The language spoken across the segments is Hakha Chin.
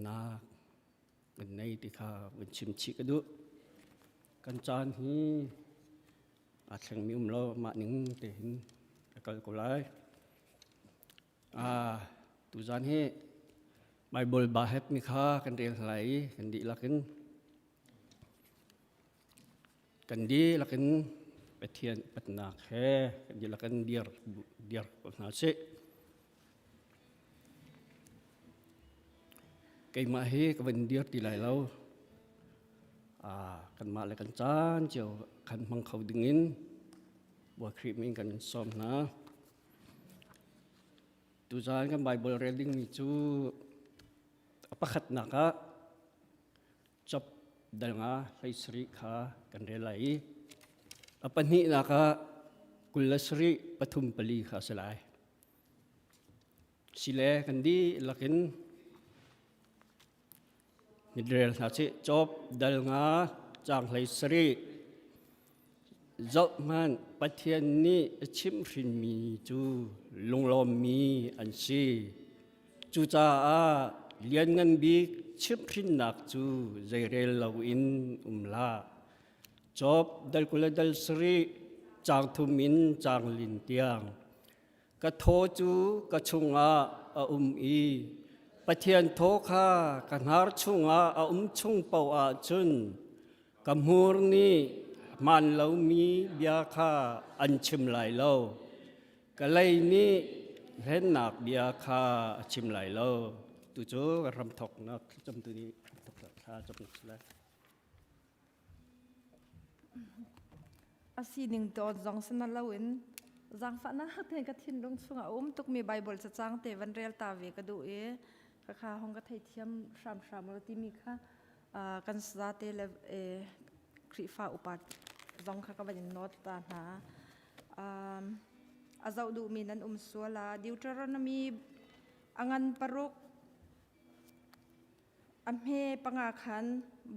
lawmnak kan nei ti kha vun chim chih ka duh. Kan caan hi aa thlengmi um lo mah ning te hin a kal ko lai. Ah, tuzan hi Bible ba het mi kha kan rel lai i kan dihlak in kan dihlak in Pathian upatnak he kan dihlak in dir dir ko hna sih. Keimah hi ka van dir ti lai lo. Ah, kanmah le kan caan cio khan hmang kho ding in Bawi Khrih min kan sawm hna. Tuzaan kan Bible rel dingmi cu a pakhatnak ah Job dal nga hlei sarih kha kan rel lai i a pahnihnak ah 27 pathum pali kha a si lai. Sile kan dihlak in Midrel hna cih Job dal nga caang 17 Zohhmanh Pathian nih a chimhhrinmi cu lunglawmmi an si. Cucaah Lianngan Bik chimhhrinnak cu zeirel loin um hlah. Job dal 20 le dal sarih caang thum in caang lin tiang. Ka thaw cu ka chungah a um i Pathian thaw kha ka hnar chungah a um chung paoh ahcun ka hmur nih hmaan lomi bia kha an chim lai lo. Ka lei nih hlennak bia kha a chim lai lo. Tu cu ka hramthawknak thlacamtu nih thla camnak si lai. A sining dawt zong si na loin zaangfahnak te ka thinlung chungah a um tukmi Bible cacang te van rel ta ve ka duh i khakha hong ka theithiam hramhram lo timi kha kan zate le Khrihfa upa zong kha ka van in note ta hna. A zoh duhmi nan um sual ah Deuteronomy a ngan paruk A hme panga khan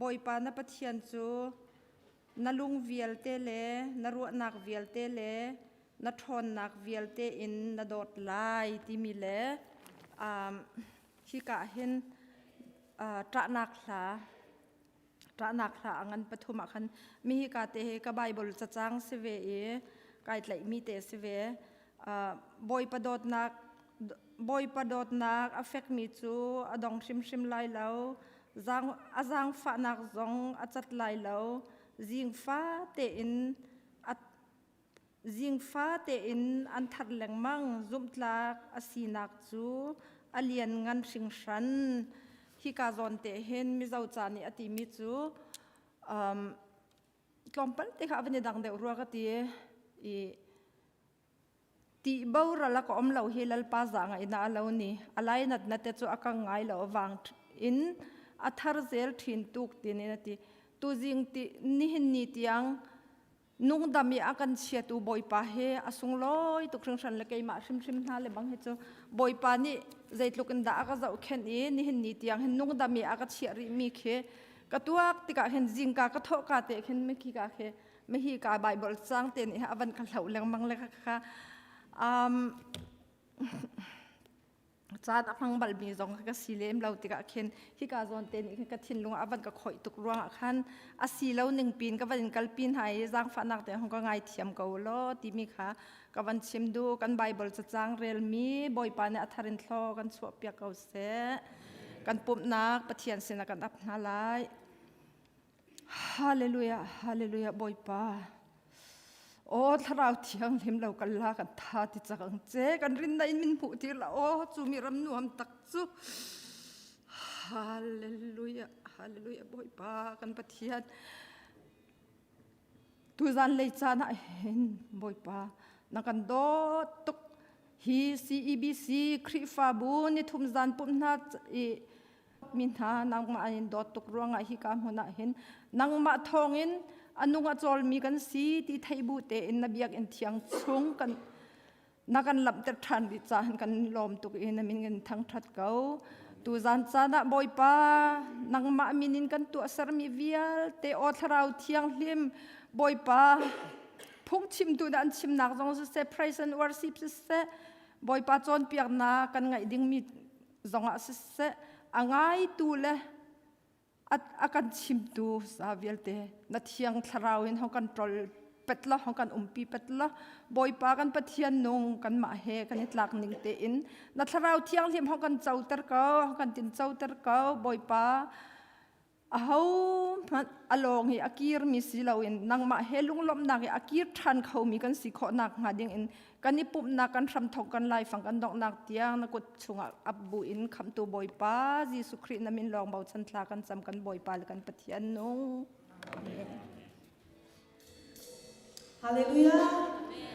Bawipa na Pathian cu na lung vialte le na ruahnak vialte le na ṭhawnnak vialte in na dawt lai timi le hika ah hin ṭahnak hla ṭahnak hla a ngan pathum ah khan mi hika te hi ka Bible cacang si ve i kai tlaihmi te si ve. Bawipa dawtnak Bawipa dawtnak a fekmi cu a dong hrimhrim lai lo. A zaangfahnak zong a cat lai lo. Zingfa tein a zingfa tein an thar lengmang. Zumhtlak a sinak cu a lianngan hringhran. Hika zawn te hin Mizo ca nih a timi cu tlawmpal te kha a van i dang deuh rua ka ti i Ti boral a ka um lo hi Lalpa zaangaihnak a lo ni. A lainatna te cu a kang ngai lo vang in a thar zel ṭhin tuk tin in a ti. Tuzing ti nihin ni tiang nungdam i a kan chiatu Bawipa hi a sunglawi tuk hringhran le keimah hrimhrim hna le bang hi cu Bawipa nih zeitluk in dah a ka zohkhenh i nihin ni tiang hin nungdam i a ka chiah rihmi khi ka tuak tikah hin zingka ka thawhka te khin mikhi ka khi Mahi ka Bible cang te nih a van ka hloh lengmang le kha caan a hmang balmi zong ka si lem lo tikah khin hika zawn te nih ka thinlung a van ka khoih tuk ruangah khan a si lo ning pin ka van in kalpi hna i zaangfahnak te hong ka ngai thiam ko law timi kha ka van chim du kan Bible cacang relmi Bawipa nih a thar in thlaw kan chuah piak ko seh kan pumhnak Pathian sinah kan ap hna lai Hallelujah, hallelujah, Bawipa. Aw thlarau thianghlim lo kal la kan tha ti cak ang che kan rin na in min hmuh tir la aw chu mi ram nuam tak chu hallelujah hallelujah Bawipa kan Pathian tuzan lei caan ah hin Bawipa na kan dawt tuk hi CEBC Khrihfabu ni thum zan pumh hna i mi hna nangmah an in dawt tuk ruangah hika hmun ah hin nangmah thawngin a nung a cawlmi kan si ti theih bu tein na biakinn thiang chung kan na kan lamhter ṭhan rih caah kan lawm tuk i na min kan thangṭhat ko tuzan caan ah Bawipa nangmah min in kan tuahsermi vialte aw thlarau thianghlim Bawipa phungchimtu nih an chimnak zong siseh praise and worship siseh Bawipa cawnpiaknak kan ngaih dingmi zongah siseh. A ngaitu le a kan chimtu sa vialte na thiang thlarau in hong kan ṭol pet la hong kan umpi pet la Bawipa kan Pathian nung kanmah he kan i tlak ning tein na thlarau thianghlim hong kan coter ko hong kan tin coter ko Bawipa. Ahohmanh a lawng i a kirmi si loin nangmah he lunglawmhnak i a kir ṭhan khomi kan si khawh nakhnga dingin kan i pumhnak kan hramthawk kan laifang kan donghnak tiang na kut chungah ap buin Khamhtu Bawipa Jesuh Khrih na min lawng bochan thla kan cam kan Bawipa le kan Pathian nung. Amen. Hallelujah.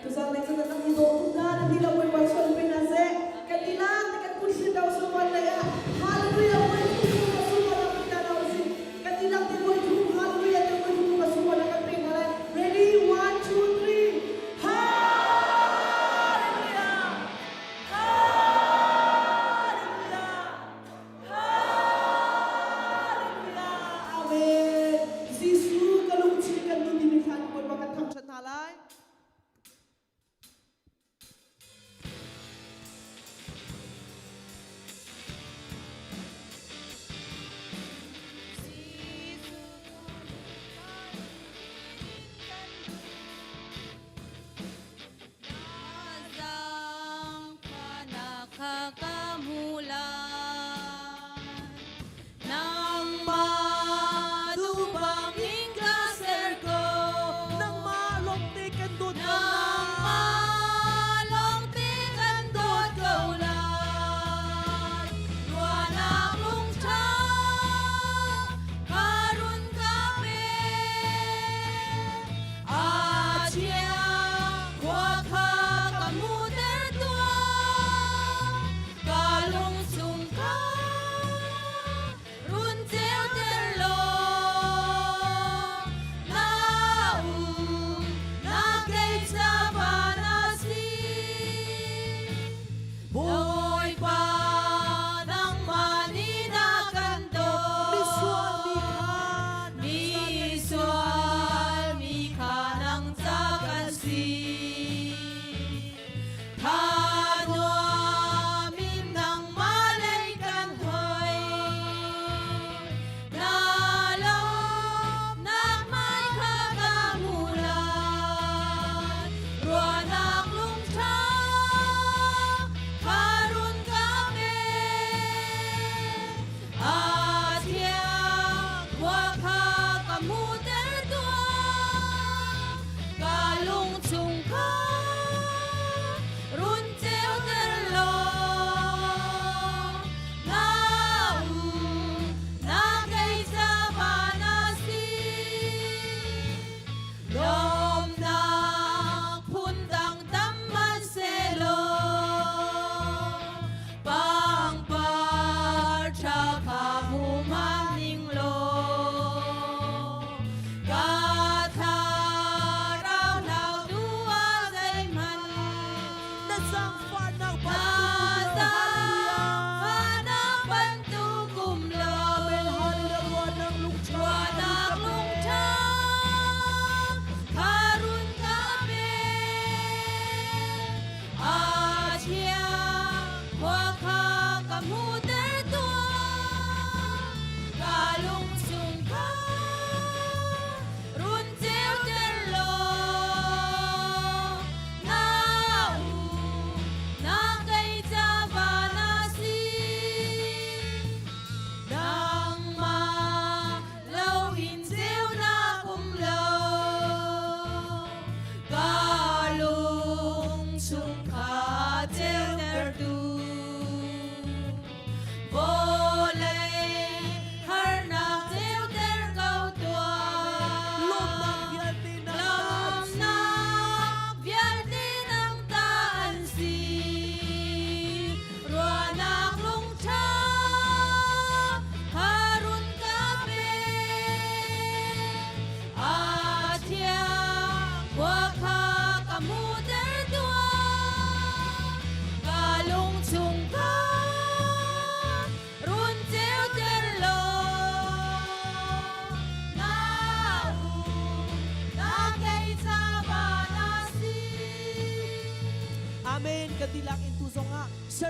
Tuzan lei cun kan i dawh tuk na na ti lo Bawipa sual pe na seh. Kan ti lang ti kan kut hrin lo sual lei ah Hallelujah Bawi thu ka sual na pe na si. Kan ti lang ti Bawi thu Hallelujah ti Bawi thu ka sual na kan pe na lai. Ready 1 2 3 Hallelujah. Hallelujah. Hallelujah. Amen. Jesuh ka lungthin kan nu timi hla in Bawipa kan thangṭhat hna lai.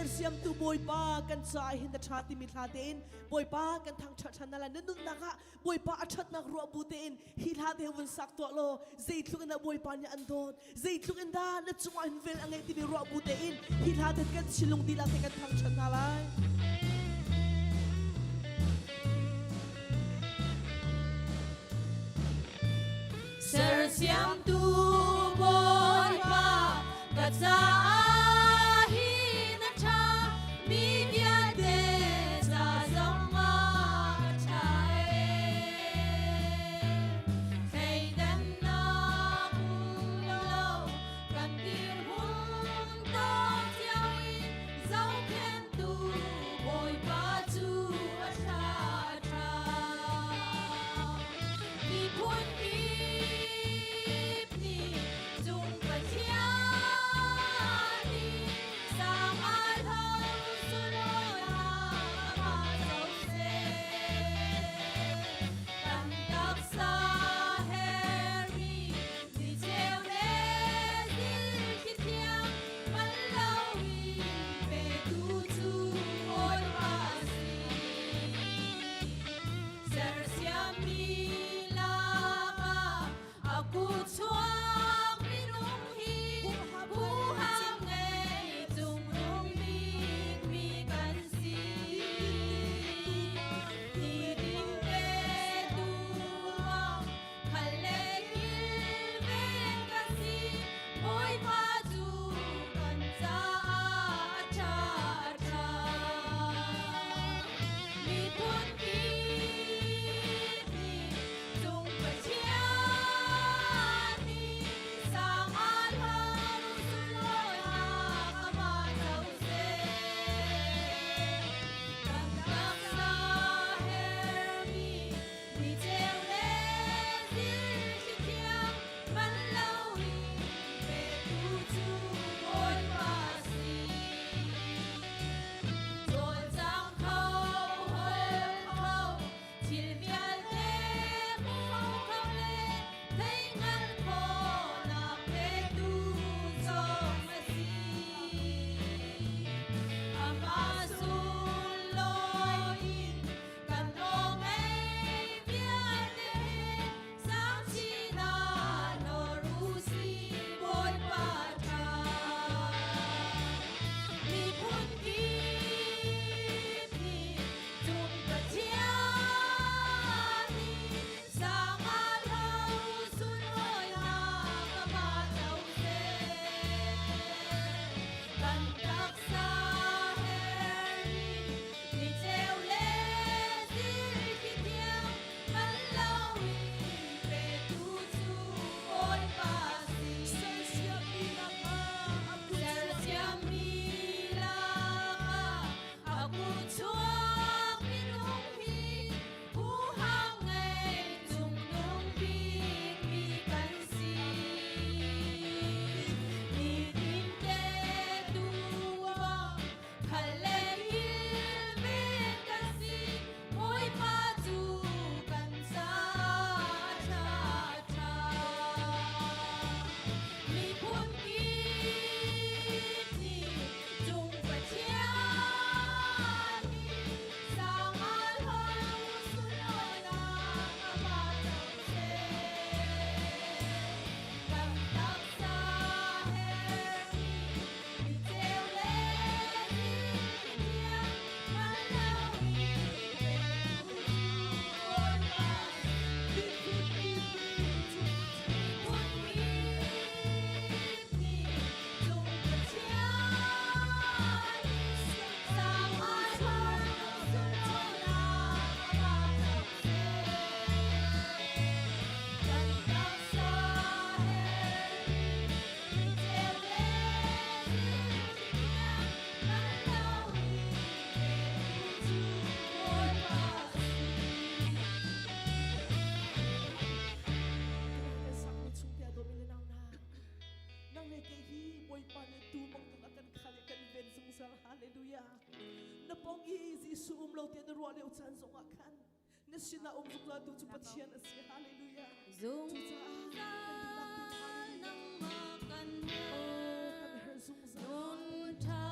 Sersiamtu Bawipa kan caah hin na ṭha timi thla tein Bawipa kan thangṭhat ṭhan hna lai. Na nunnak ah Bawipa a ṭhatnak ruah bu tein hi hla te vun sak tuah law zeitluk in dah Bawipa nih an dawt, zeitluk in dah na cungah hin vel a ngeih timi ruah bu tein hi hla te kan thinlung dihlak te kan thangṭhat hna lai. Sersiamtu Bawipa ka caah hi na ṭha mi vialte ca zongah a ṭha ee. Thleidannak um lo kan dirhmun tawk cio in zohkhenhtu Bawipa cu a ṭha a ṭha. Miphun kip nih cung Pathian nih sang al ho sunlawinak a co seh. Kan taksa hermi ni cheu le thil thiang man loin petu cu Bawipa a si. Sersiammi lakah a kut chuak minung hi huham ngei cungnung bikmi kan si. Ni ding te tu ah khal le kilven kan si. Bawipa cu kan caah a ṭha a ṭha. Miphun kip nih cung Pathian nih sang al ho sunlawinak amah co seh. Kan taksa hermi ni ceu le thil thiang man loin petu cu Bawipa a si. Cawlcang kho, holh kho, thil vialte hmu kho le theihngalh khawhnak petu zong a si. Amah sunlawi in kan aw ngei vialte sang chin ah lor u sih Bawipa ṭha. Miphun kip nih cung Pathian nih sang al ho sunlawinak amah co seh. Kan taksa hermi ni ceu le zirki thiang man loin petu cu Bawipa a si. Sersiammi lakah a kut Sersiammi lakah a kut chuak minung hi huham ngei cungnung bikmi kan si. Nitin te tu ah khal le kilven kan si. Bawipa cu kan caah a ṭha a ṭha. Miphun kip nih cung Pathian nih sang al ho sunlawinak amah co seh. Kan taksa hermi ni ceu le thil thiang man loin petu cu Bawipa a si. Miphun kip nih cung Miphun kip nih cung Pathian nih sang al ho sunlawinak amah co seh. Kan taksa hermi ni ceu le thil thiang man loin petu cu Bawipa a si. Kan sakmi chung te a dawmi le nau hna. Nang le kei hi Bawipa nih tu bangtuk a kan khal i kan ven zungzal. Hallelujah. Na pong i Jesuh um lo tiah na ruah lio caan zongah khan na sinah um zungzal tu cu Pathian a si. Hallelujah. Cucaah kan dihlak tin Zungzal hallelujah. nangmah kan Oh, kan herh herh zungzal. nun ṭha.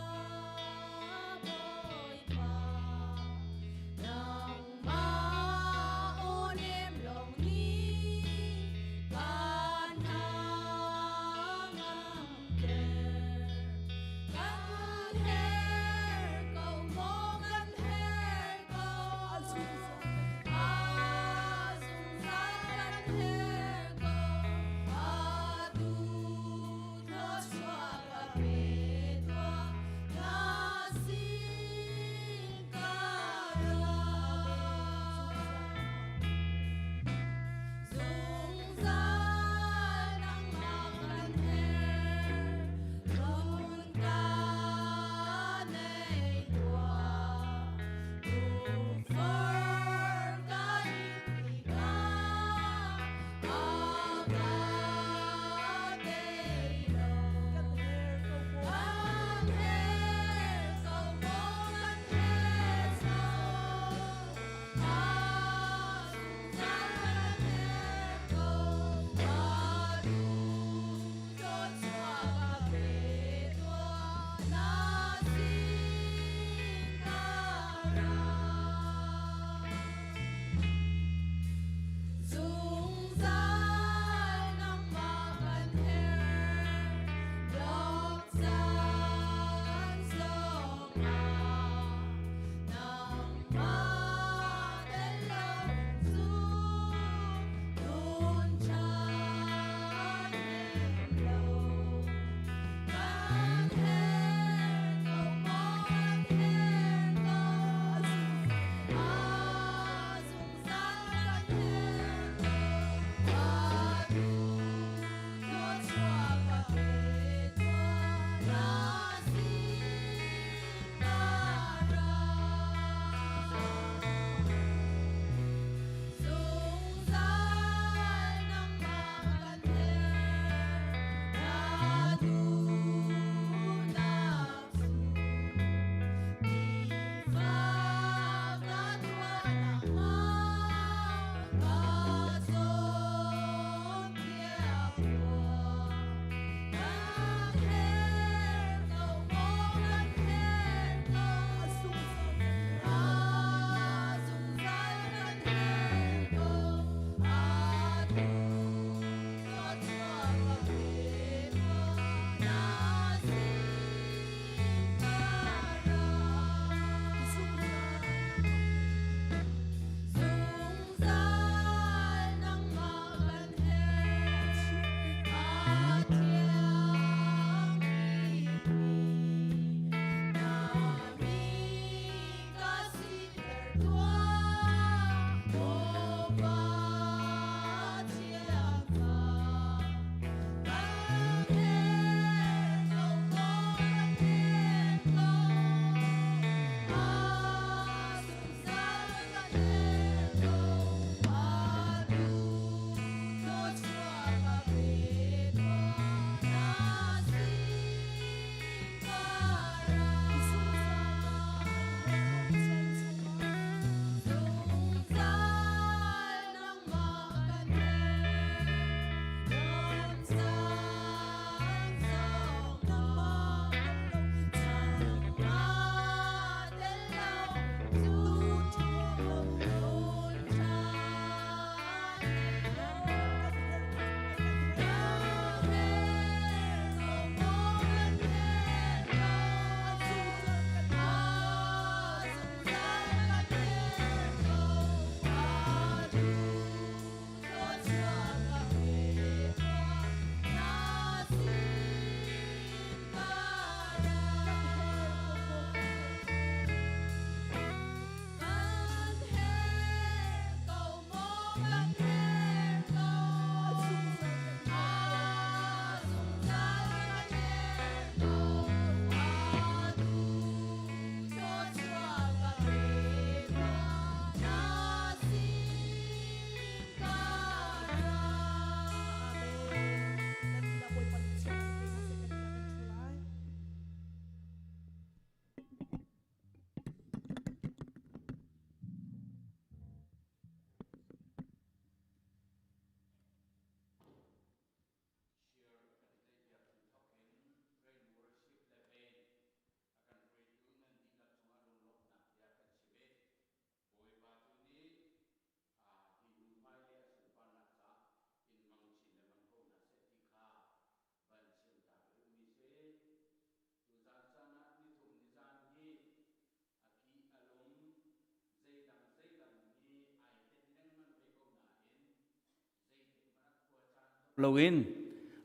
Loin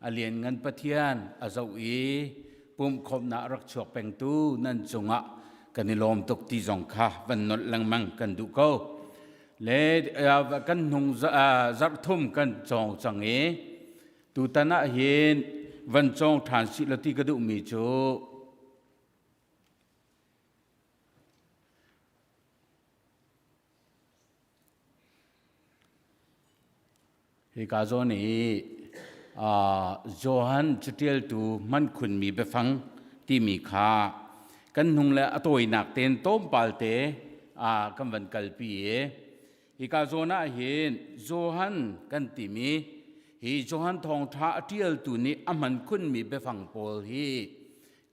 a lianngan Pathian a zoh i pumhkhawmhnak rak chuak pengtu nan cungah kan i lawm tuk ti zong kha van nolh lengmang kan duh ko. Le kan hnung zarh thum kan cawng cang i tutan ah hin van cawng ṭhan sih law ti ka duhmi cu Hika zawn i Johan caṭialtu hman khunmi biafang timi kha kan hnung le a tawinak tein tlawmpal te kan van kalpi i hika zawn ah hin Johan kan timi hi Johan thawngṭha a ṭialtu nih a hman khunmi biafang pawl hi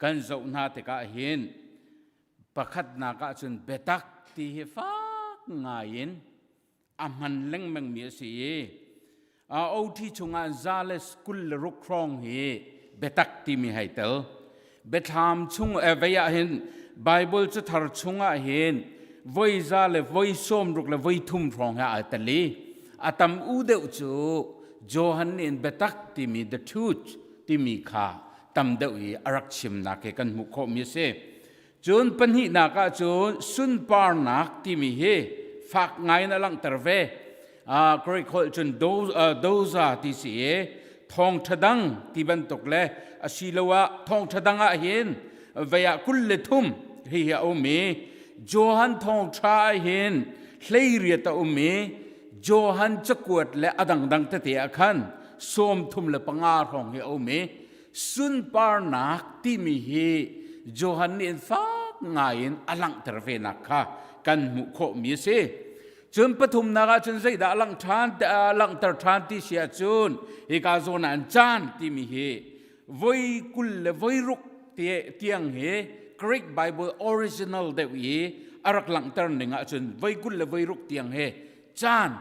kan zoh hna tikah hin pakhatnak ahcun biatak ti hi fak ngai in a hman lengmangmi a si i OT chungah za le 26 hrawng hi biatak timi hei tel. Biathlam chung vei ah hin Bible cathar chungah hin voi za le voi 60 le voi thum hrawng he aa tel i a tam u deuh cu Johan nih biatak timi the truth timi kha tam deuh i a rak chimnak he kan hmuh khawhmi a si. Cun pahnihnak ah cun sunparnak timi hi fak ngai in a langhter ve. Greek holh cun doza ti si i thawngṭha dang ti bantuk le asiloah thawngṭha dang ah hin vei ah 23 hi hi a um i Johan thawngṭha ah hin 18 a um i Johan cakuat le a dangdang tete ah khan 35 hrawng hi a um i sunparnak timi hi Johan nih fak ngai in a langhter ve nak kha kan hmuh khawhmi a si. Cun pathumnak ah cun zeidah langh ṭhan langhter ṭhan ti si ahcun hika zawn ah an caan timi hi voi 20 le voi ruk tiang hi Greek Bible original deuh i a rak langhter ning ahcun voi 20 le voi ruk tiang hi caan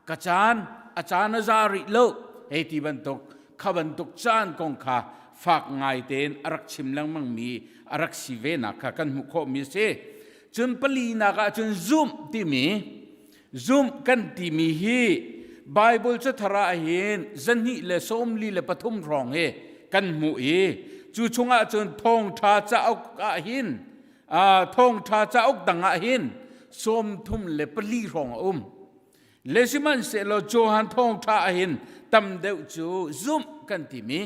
ka caan a caan a za rih lo hei ti bantuk kha bantuk caan kong kha fak ngai tein a rak chim lengmang mi a rak si ve nak kha kan hmuh khawh mi a si. Cun palinak ah cun zumh timi zumh kan timi hi Bible cathar ah hin 243 hrawng hi kan hmuh i cu chungah cun thawngṭha cauk ah hin thawngṭha cauk dang ah hin 34 hrawng a um. Le sihmanhsehlaw Johan thawngṭha ah hin tam deuh cu zumh kan timi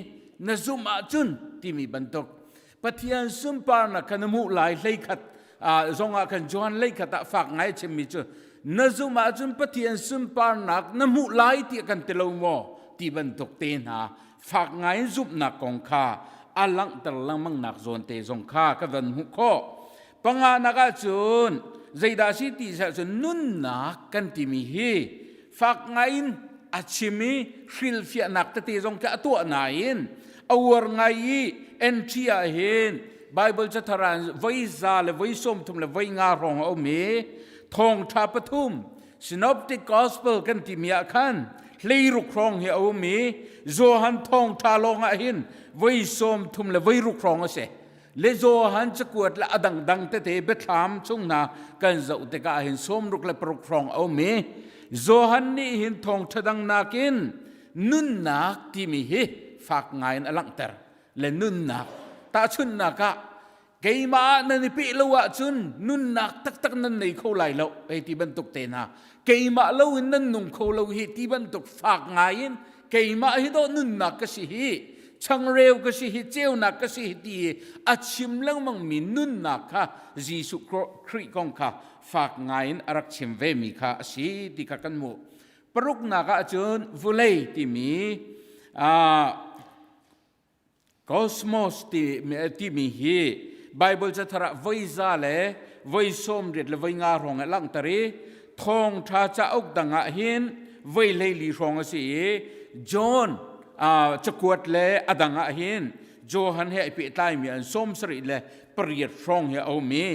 na zumh ahcun timi bantuk Pathian sunparnak kha na hmuh lai 11 zongah khan Johan 11 ah fak ngai chimmi cu na zumh ahcun Pathian sunparnak na hmuh lai tiah kan ti lo maw ti bantuk te hna fak ngai in zumhnak kong kha a langhter lengmang nak zawn te zong kha ka van hmuh khawh. Panganak ahcun zeidah si ti cun nunnak kan timi hi fak ngai in a chim i hrilhfiahnak tete zong khi a tuah nain a uar ngai i entry ah hin Bible cathar ah voi za le voi 30 le voi nga hrawng a um i thawngṭha pathum Synoptic Gospel kan timi ah khan 16 hrawng hi a um i Johan thawngṭha lawng ah hin voi 30 le voi ruk hrawng a si. Le Johan cakuat le a dangdang tete biathlam chung hna kan zoh tikah hin 66 hrawng a um i Johan nih hin thawngṭha dang nakin nunnak timi hi fak ngai in a langhter le nunnak tahchunhnak ah keimah ah nan i peh lo ahcun nunnak taktak nan nei kho lai lo hei ti bantuk te hna keimah lo in nan nung kho lo hi ti bantuk fak ngai in keimah hi dawh nunnak ka si hi changreu ka si hi ceunak ka si hi ti a chim lengmang mi nunnak kha Jesuh Khrih kong kha fak ngai in a rak chim ve mi kha a si ti kha kan hmuh. Paruknak ah cun vulei timi cosmos timi hi Bible cathar ah voi za le voi 80 le voi nga hrawng a langhter i thawngṭha cauk dang ah hin voi 14 hrawng a si i John cakuat le a dang ah hin Johan he ai pehtlaimi an 78 hrawng hi a um i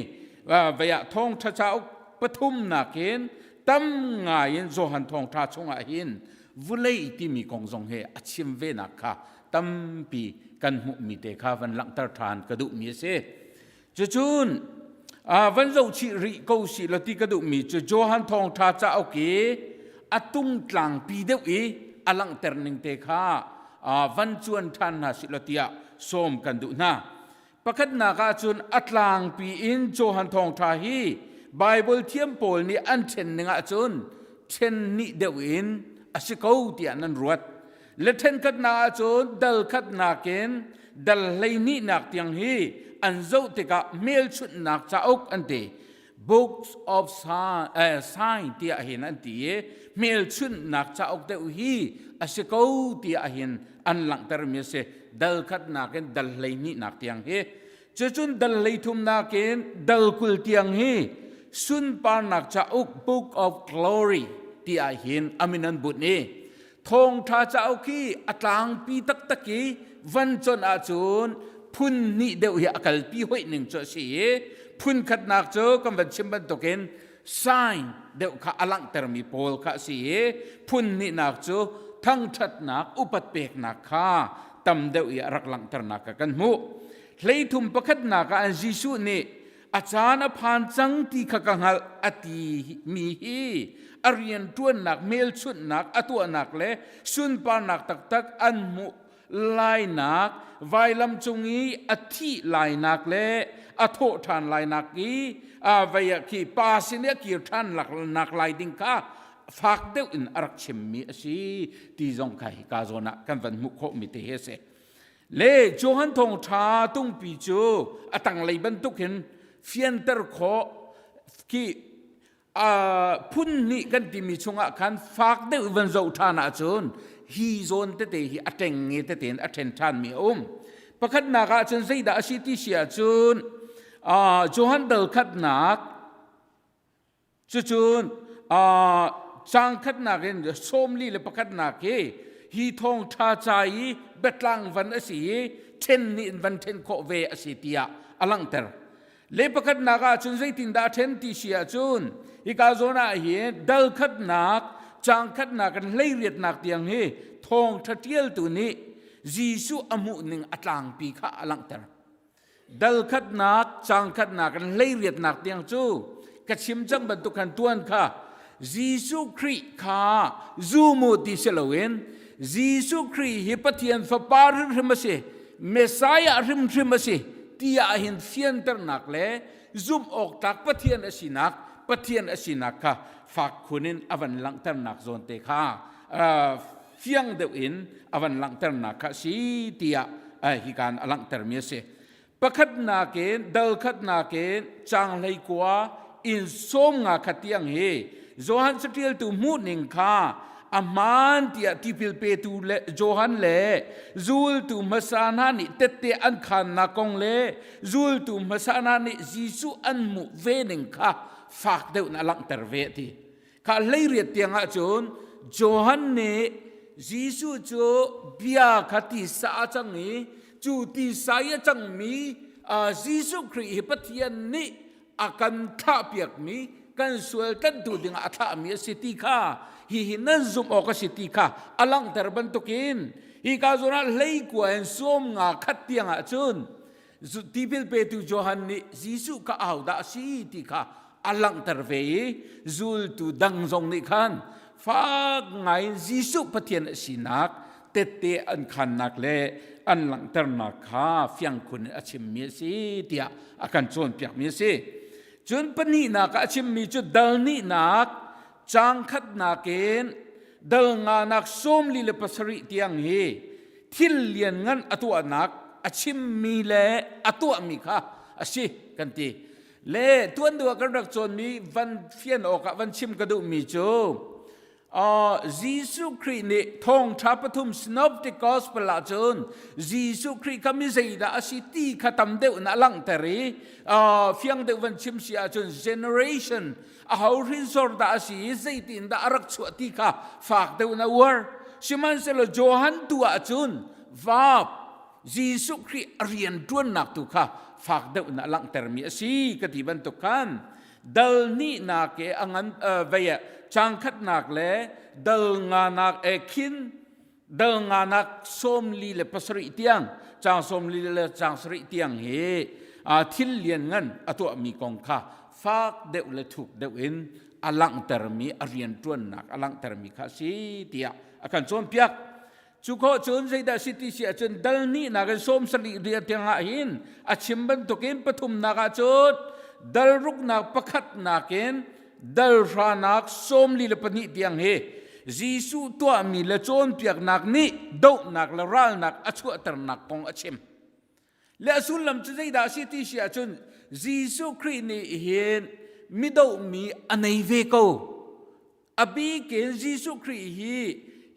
vei ah thawngṭha cauk pathumnak in tam ngai in Johan thawngṭha chungah hin vulei timi kong zong he a chim ve nak kha tampi kan hmuhmi te kha van langhter ṭhan ka duhmi a si. Cucun van zohchih rih ko si law ti ka duhmi cu Johan Thawngṭha cauk i a tungtlangpi deuh i a langhter ning te kha. van cuan ṭhan hna sih law tiah sawm kan duh hna. Pakhatnak ah cun a tlangpi in Johan thawngṭha hi Baibal thiam pawl nih an ṭhen ning ahcun ṭhen hnih deuh in a si ko tiah nan ruat. Le ṭhenkhatnak ahcun dal khatnak in dal hleihnihnak tiang hi an zoh tikah hmelchunhnak cauk an ti. Books of Sign, eh, sign tiah hin an ti i hmelchunhnak cauk deuh hi a si ko tiah hin an langhtermi a si. Dal khatnak in dal hleihnihnak tiang hi. Cucun dal hleithumnak in dal 20 tiang hi sunparnak cauk Book of Glory tiah hin a min an bunh i thawngṭha cauk hi a tlangpi taktak i van conh ahcun phun hnih deuh hi a kalpi hoih ning cu a si i phun khatnak cu kan van chim bantukin sign deuh kha a langhtermi pawl kha a si i phun hnihnak cu thangṭhatnak upat peknak kha tam deuh i a rak langhternak kha kan hmuh. Hleithum pakhatnak ah Jesuh nih a caan a phan cang ti kha ka hngalh a ti mi hi a rianṭuannak hmelchunhnak a tuahnak le sunparnak taktak an hmuh lainak vailam cung i a thih lainak le a thawh ṭhan lainak i a vei ah khi pa sin i a kir ṭhan nak lai ding kha fak deuh in a rak chimmi a si ti zong kha hika zawn ah kan van hmuh khawhmi te hi a si. Le Johan thawngṭha tungpi cu a tanglei bantuk hin fianter khawh khi phun hnih kan timi chungah khan fak deuh van zoh ṭhan ahcun hi zawn tete hi a ṭeng nge tete in a ṭhen ṭhanmi a um. Pakhatnak ah cun zeidah a si ti si ahcun Johan dal khatnak Cucun caang khatnak in 41 hi hi thawngṭha ca i biatlang van a si i ṭhen nih in van ṭhen khawh ve a si tiah a langhter. Le pakhatnak ah cun zeitindah a ṭhen ti si ahcun hika zawn ah hin dal khatnak caang khatnak in hleiriatnak tiang hi thawngṭha ṭialtu nih Jesuh a hmuhning a tlangpi kha a langhter. Dal khatnak, caang khatnak in hleiriatnak tiang cu ka chim cang bantuk khan tuan kha Jesuh Khrih kha zum u ti si loin Jesuh Khrih hi Pathian Fapa hrimhrim a si, Messiah hrimhrim a si tiah hin fianternak le zumh awk tlak Pathian a sinak Pathian a sinak kha fak khun in a van langhternak zawn te kha fiang deuh in a van langhternak kha a si tiah hikan a langhtermi a si. Pakhatnak in dal khatnak in caang 19 in 50 khat tiang hi Johan catialtu hmuhning kha a hmaan tiah tipil petu le Johan le zultu hmasa hna nih tette an khannak kong le zultu hmasa hna nih Jesuh an hmuh ve ning kha fak deuh in a langhter ve a ti. Kha 18 tiang ahcun Johan nih Jesuh cu bia kha tisa a cang i cu tisa i a cangmi Jesuh Khrih hi Pathian nih a kan thlahpiakmi kan sual tlanhtu dingah a thlahmi a si ti kha hihi nan zumh awk a si ti kha a langhter bantukin hi ka zawn ah 19 in 51 tiang ahcun Tipil petu Johan nih Jesuh kha ahodah a si ti kha a langhter ve i zultu dang zong nih khan fak ngaiin Jesuh Pathian a sinak tette an khannak le an langhternak kha fiang khun in a chimmi a si tiah a kan cawnpiakmi a si. Cun pahnihnak ah a chimmi cu dal nihnak caang khatnak in dal nganak 47 tiang hi thil lianngan a tuahnak a chimmi le a tuahmi kha a si kan ti. Le tuan deuh ah kan rak cawnmi van fian awkah van chim ka duhmi cu Jesuh Khrih nih thawngṭha pathum Synoptic Gospel ah cun Jesuh Khrih kha mi zeidah a si ti kha tam deuh in a langhter i fiang deuh van chim si ahcun generation aho hrinsor dah a si i zeitin dah a rak chuah ti kha fak deuh in a uar. Sihmanhsehlaw Johan tu ahcun vap Jesuh Khrih a rian ṭuannak tu kha fak deuh in a langhtermi a si ka ti bantuk khan dal hnihnak i a ngan vei ah caang khatnak le dal nganak e khin dal nganak 47 tiang caang 40 le caang sarih tiang hi thil lianngan a tuahmi kong kha fak deuh le thuk deuh in a langhtermi a rianṭuannak a langhtermi kha a si tiah a kan cawnpiak. Cu khawh cun zeidah si ti si ahcun dal hnihnak in sawm sarih riah tiangah hin a chim bantukin pathumnak ah cun dal ruknak pakhatnak in dal hranak 42 tiang hi Jesuh tuahmi le cawnpiaknak nih dohnak le ralnak a chuahternak kong a chim. Le a sullam cu zeidah a si ti si ahcun Jesuh Khrih nih hin midohmi a nei ve ko. A bik in Jesuh Khrih hi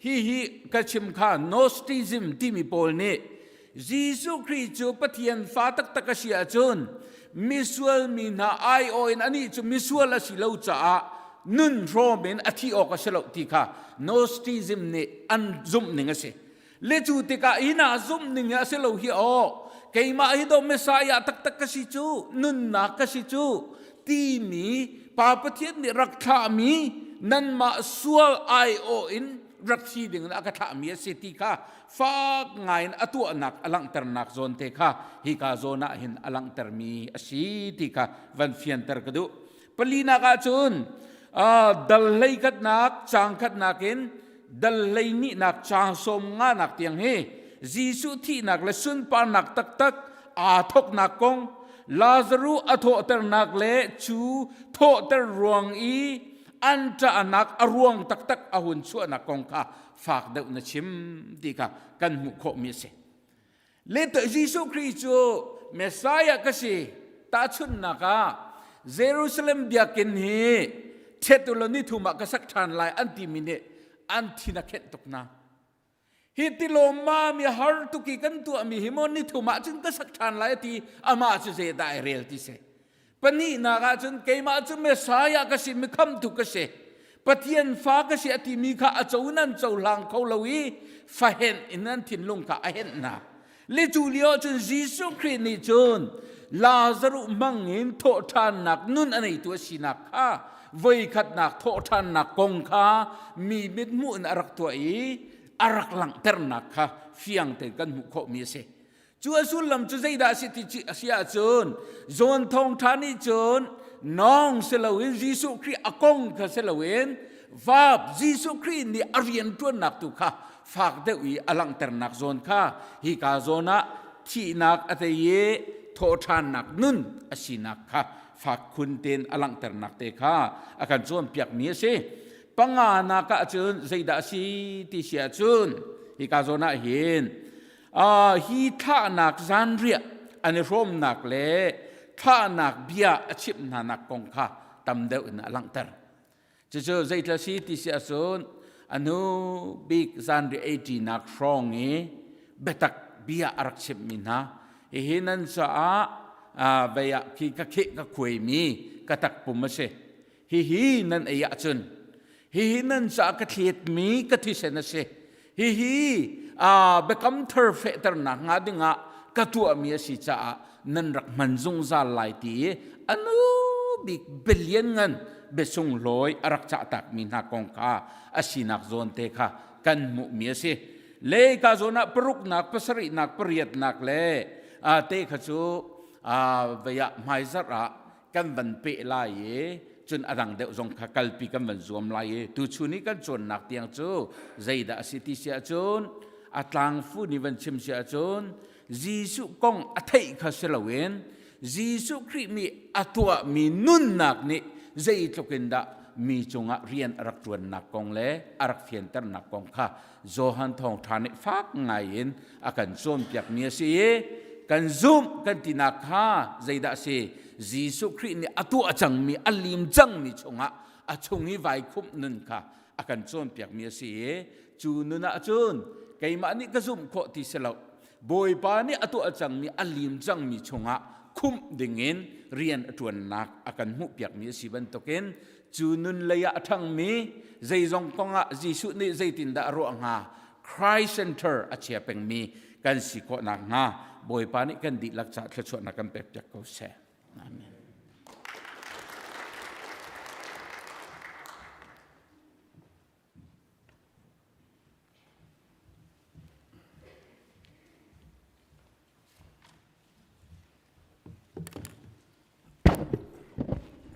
hihi ka chim kha Gnosticism timi pawl nih Jesuh Khrih cu Pathian fa taktak a si ahcun misual mi hna aiawh in anih cu misual a si lo caah nun hrawm in a thi awk a si lo ti kha Gnosticism nih an zumh ning a si. Le cu tikah hi na zumh ning hi a si lo hi aw keimah hi do Messiah taktak ka si cu nunnak ka si cu timi Pa Pathian nih rak thlahmi nanmah sual aiawh in rak si ding in a ka thlahmi a si ti kha fak ngai in a tuahnak a langhternak zawn te kha hika zawn ah hin a langhtermi a si ti kha van fianter ka duh. Palinak ah cun dal hlei khatnak caang khatnak in dal hlei nihnak caang sawm nganak tiang hi Jesuh thihnak le sunparnak taktak aa thoknak kong Lazaruh a thawhternak le cu thawhter ruang i an ṭahnak a ruang taktak a hun chuahnak kong kha fak deuh na chim ti kha kan hmuh khawhmi a si. Le Jesuh Khrih cu Messiah ka si tahchunhnak ah Jerusalem biakinn hi ṭhet u law ni thum ah ka sak ṭhan lai an timi nih an thin a khenh tuk hna. Hi tilawm ma mi har tuk i kan tuahmi hi maw ni thum ah cun ka sak ṭhan lai a ti amah cu zeidah ai rel ti si. Pahnihnak ah cun keimah cu Messiah ka si, mikhamtu ka si. Pathian fa ka si a timi kha a co in an cohlang kho lo i fahenh in an thinlung kha a henh hna. Le cu lio cun Jesuh Khrih nih cun Lazaruh hmang in thawhṭhannak nun a neitu a sinak kha voikhatnak thawhṭhannak kong kha mi mithmuh in a rak tuah i a rak langhternak kha fiang tein kan hmuh khawhmi a si. Cu a sullam cu zeidah a si ti a si ahcun John thawngṭha nih cun nawng si loin Jesuh Khrih a kong kha si loin vap Jesuh Khrih nih a rianṭuannak tu kha fak deuh i a langhternak zawn kha hika zawn ah thihnak a tei i thawhṭhannak nun a sinak kha fak khun tein a langhternak te kha a kan cawnpiakmi a si. Panganak ah cun zeidah a si ti si ahcun hika zawn ah hin hi thlahnak zanriah an i hrawmnak le thlahnak bia a chimh hnanak kong kha tam deuh in a langhter. Cucu zeithil a si ti si ahcun a hnu bik zanriah eiṭinak hrawng i biatak bia a rak chimhmi hna hihi nan caah vei ah khi ka kheh ka khuaimi ka takpum a si. Hihi nan ei ahcun hihi nan caah ka thletmi ka thisen a si. Hihi biakam thar fehternak hnga dingah ka tuahmi a si caah nan rak hman zungzal lai ti i anu bik belian ngan biasunglawi a rak cahtakmi hna kong kha a sinak zawn te kha kan hmuhmi a si. Le ka zawn ah paruknak, pasarihnak, pariatnak le te kha cu vei ah hmaizarh ah kan van peh lai i cun a dang deuh zong kha kalpi kan van zuam lai i tuchun i kan cawnnak tiang cu zeidah a si ti si ahcun a tlangfu nih van chim si ahcun Jesuh kong a theih kha si loin Jesuh Khrih nih a tuahmi nunnak nih zeitluk in dah mi cungah rian a rak ṭuannak kong le a rak fianternak kong kha Johan thawngṭha nih fak ngai in a kan cawnpiakmi a si i kan zumh kan tinak kha zeidah a si Jesuh Khrih nih a tuah cangmi a lim cangmi chungah a chung i vaikhumh nun kha a kan cawnpiakmi a si i cu nun ah cun keimah nih ka zumh khawh ti si lo Bawipa nih a tuah cangmi a lim cangmi chungah khumh dingin rian a ṭuannak a kan hmuhpiakmi a si bantukin cu nun lei ah a ṭhangmi zeizong kongah Jesuh nih zeitindah a ruah hnga Christ Center a chia pengmi kan si khawh nakhnga Bawipa nih kan dihlak caah thluachuahnak kan pekpiak ko seh. Amen.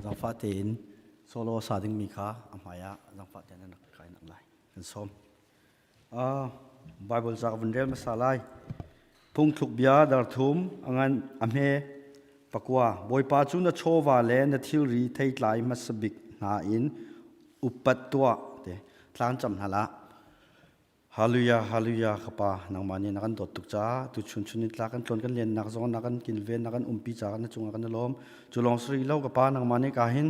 Zaangfah tein solo sa dingmi kha a hmai ah zaangfah tein an rak kai nak lai. Kan sawm. Bible ca ka vun rel hmasa lai. Phungthluk bia dar thum angan a hme pakua Bawipa cu na chawva le na thilri theitlai hmasa bik hna in upat tuah te tlang cam hna lah. Hallelujah, hallelujah ka pa nangmah nih na kan dawt tuk caah tu chun chun in tla kan tlawn kan lennak zong na kan kilven na kan umpi caah na cungah kan i lawm. Cu lawng si lo ka pa nangmah nih ka hin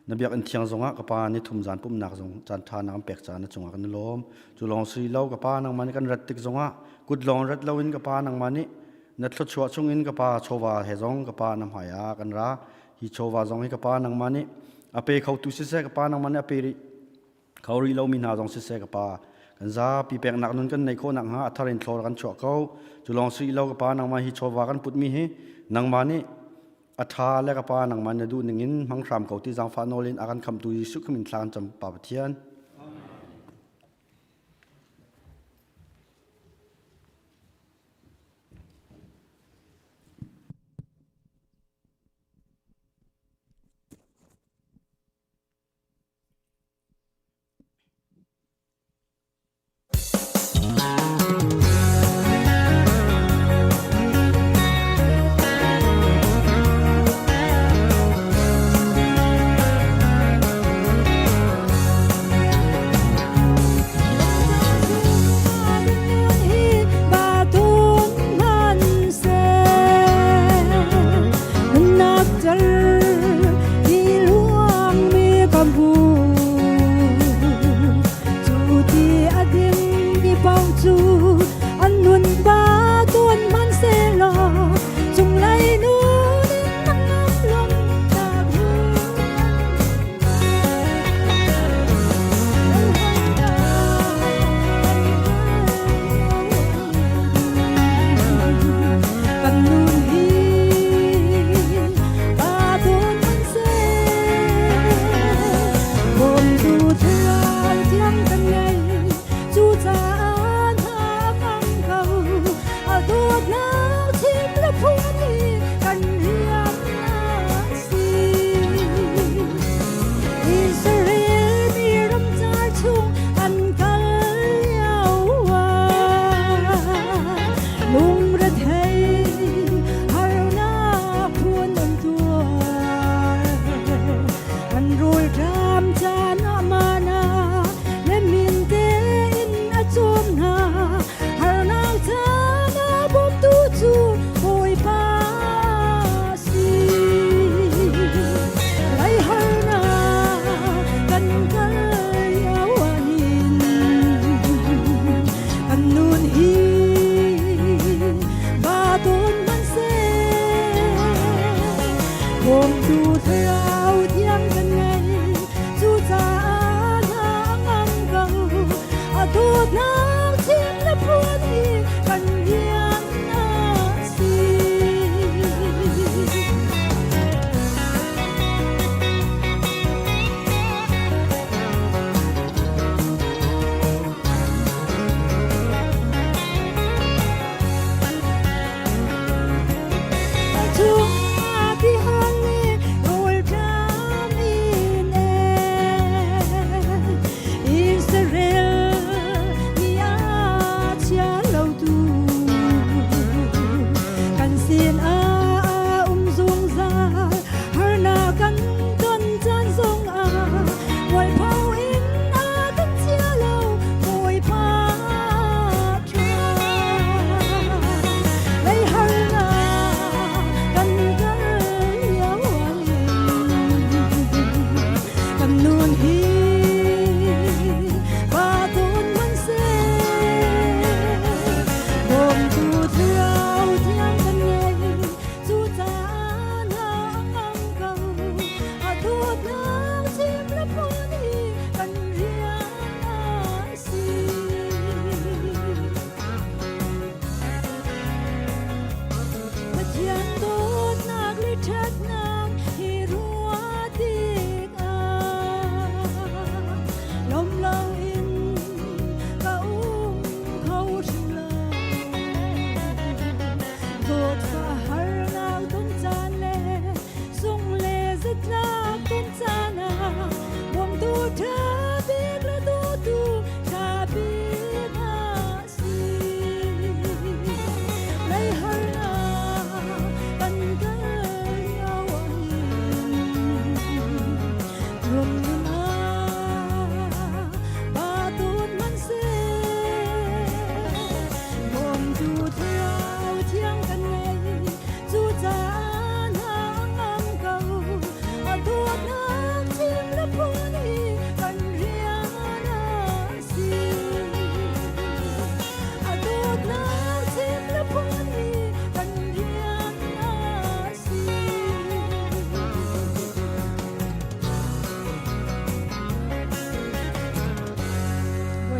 na biakinn thiang zongah ka pa ni thum zan pumhnak zong caan ṭha na kan pek caah na cungah kan i lawm. Cu lawng si lo ka pa nangmah nih kan rat tik zongah kut lawng rat loin ka pa nangmah nih na thluachuah chungin ka pa chawva he zong ka pa na hmai ah kan ra. Hi chawva zong hi ka pa nangmah nih a pe khotu siseh ka pa nangmah nih a pe rih kho rih lomi hna zong siseh ka pa kan zapi peknak nun kan neih khawh nakhnga a thar in thlor kan chuah ko. Cu lawng si lo ka pa nangmah hi chawva kan putmi hi nangmah nih a ṭha le ka pa nangmah na duh ning in hmang hram ko ti zaangfah nawl in a kan khamtu Jesuh Khrih min thla kan cam Pa Pathian.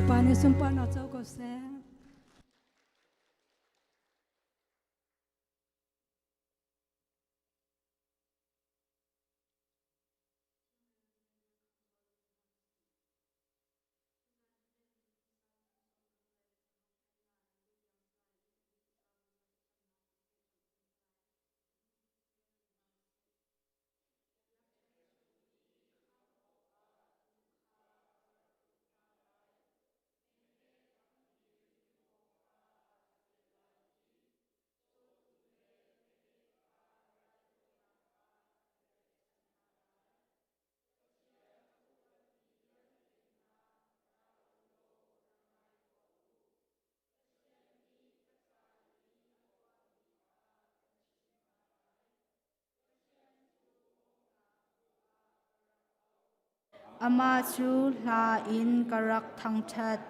Bawipa nih sunparnak co ko seh. Amah cu hla in ka rak thangṭhat.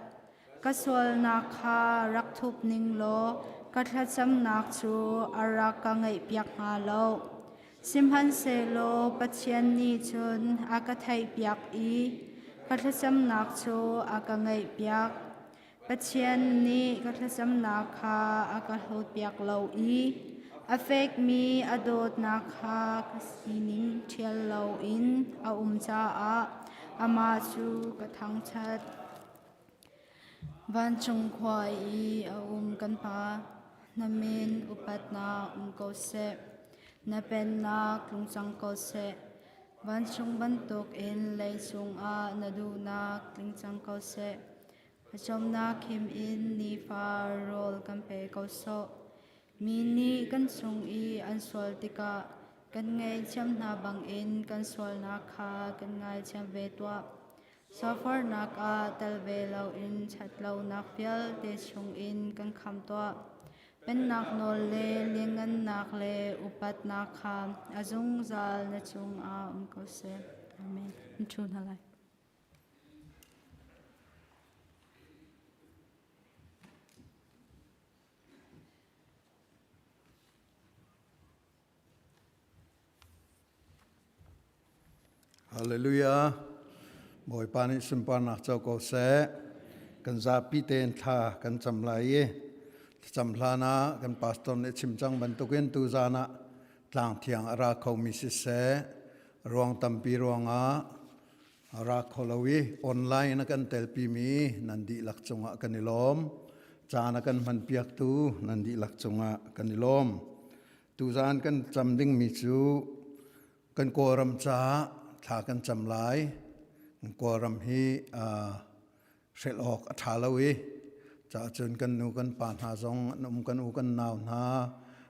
Ka sualnak kha rak thup ning law ka thlacamnak cu a rak ka ngaihpiak hnga lo. Sihmanhsehlaw Pathian nih cun a ka theihpiak i ka thlacamnak cu a ka ngaihpiak. Pathian nih ka thlacamnak kha a ka hlawtpiak lo i a fekmi a dawtnak kha ka sining ṭhial loin a um caah amah cu ka thangṭhat. Vancung khua i a um kan Pa, na min upatnak um ko seh. Na pennak tlung cang ko seh. Vancung bantukin leicung ah na duhnak tling cang ko seh. Pawcawmnak khim in nifa rawl kan pe ko sawh. Mi nih kan cung i an sual tikah kan ngaihthiam hna bangin kan sualnak kha kan ngaithiam ve tuah. Sualforhnak ah tel ve loin ṭhatlonak vialte chungin kan khamh tuah. Pennak nawl le lianngannak le upatnak kha a zungzal na cungah um ko seh. Amen. In ṭhu hna lai. Hallelujah. Bawipa nih sunparnak co ko seh. Kan zapi tein thla kan cam lai i thlacam hlan ah kan pastor nih chim cang bantukin tuzan ah tlang thiang a ra khomi siseh ruang tampi ruangah a ra kho lo i online a kan telpimi nan dihlak cungah kan i lawm. Caan a kan hmanpiaktu nan dihlak cungah kan i lawm. Tuzan kan cam dingmi cu kan Kawlram caah thla kan cam lai. Kawlram hi hrelh awk a ṭha lo i cahcun kan nu kan pa hna zong an um, kan u kan nau hna,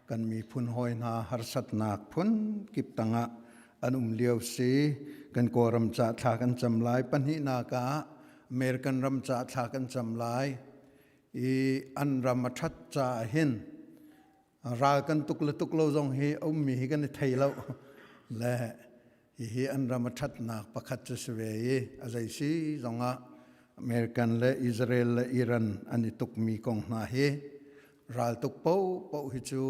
kan miphun hawi hna harsatnak phun kip tangah an um lio si. Kan Kawlram ca thla kan cam lai. Pahnihnak ah American ram ca thla kan cam lai i an ram a ṭhat caah hin ral kan tuk le tuk lo zong hi a ummi hi kan i thei lo le hihi an ram a ṭhatnak pakhat cu si ve i a zei si zongah American le Israel le Iran an i tukmi kong hna hi ral tuk paohpaoh hi cu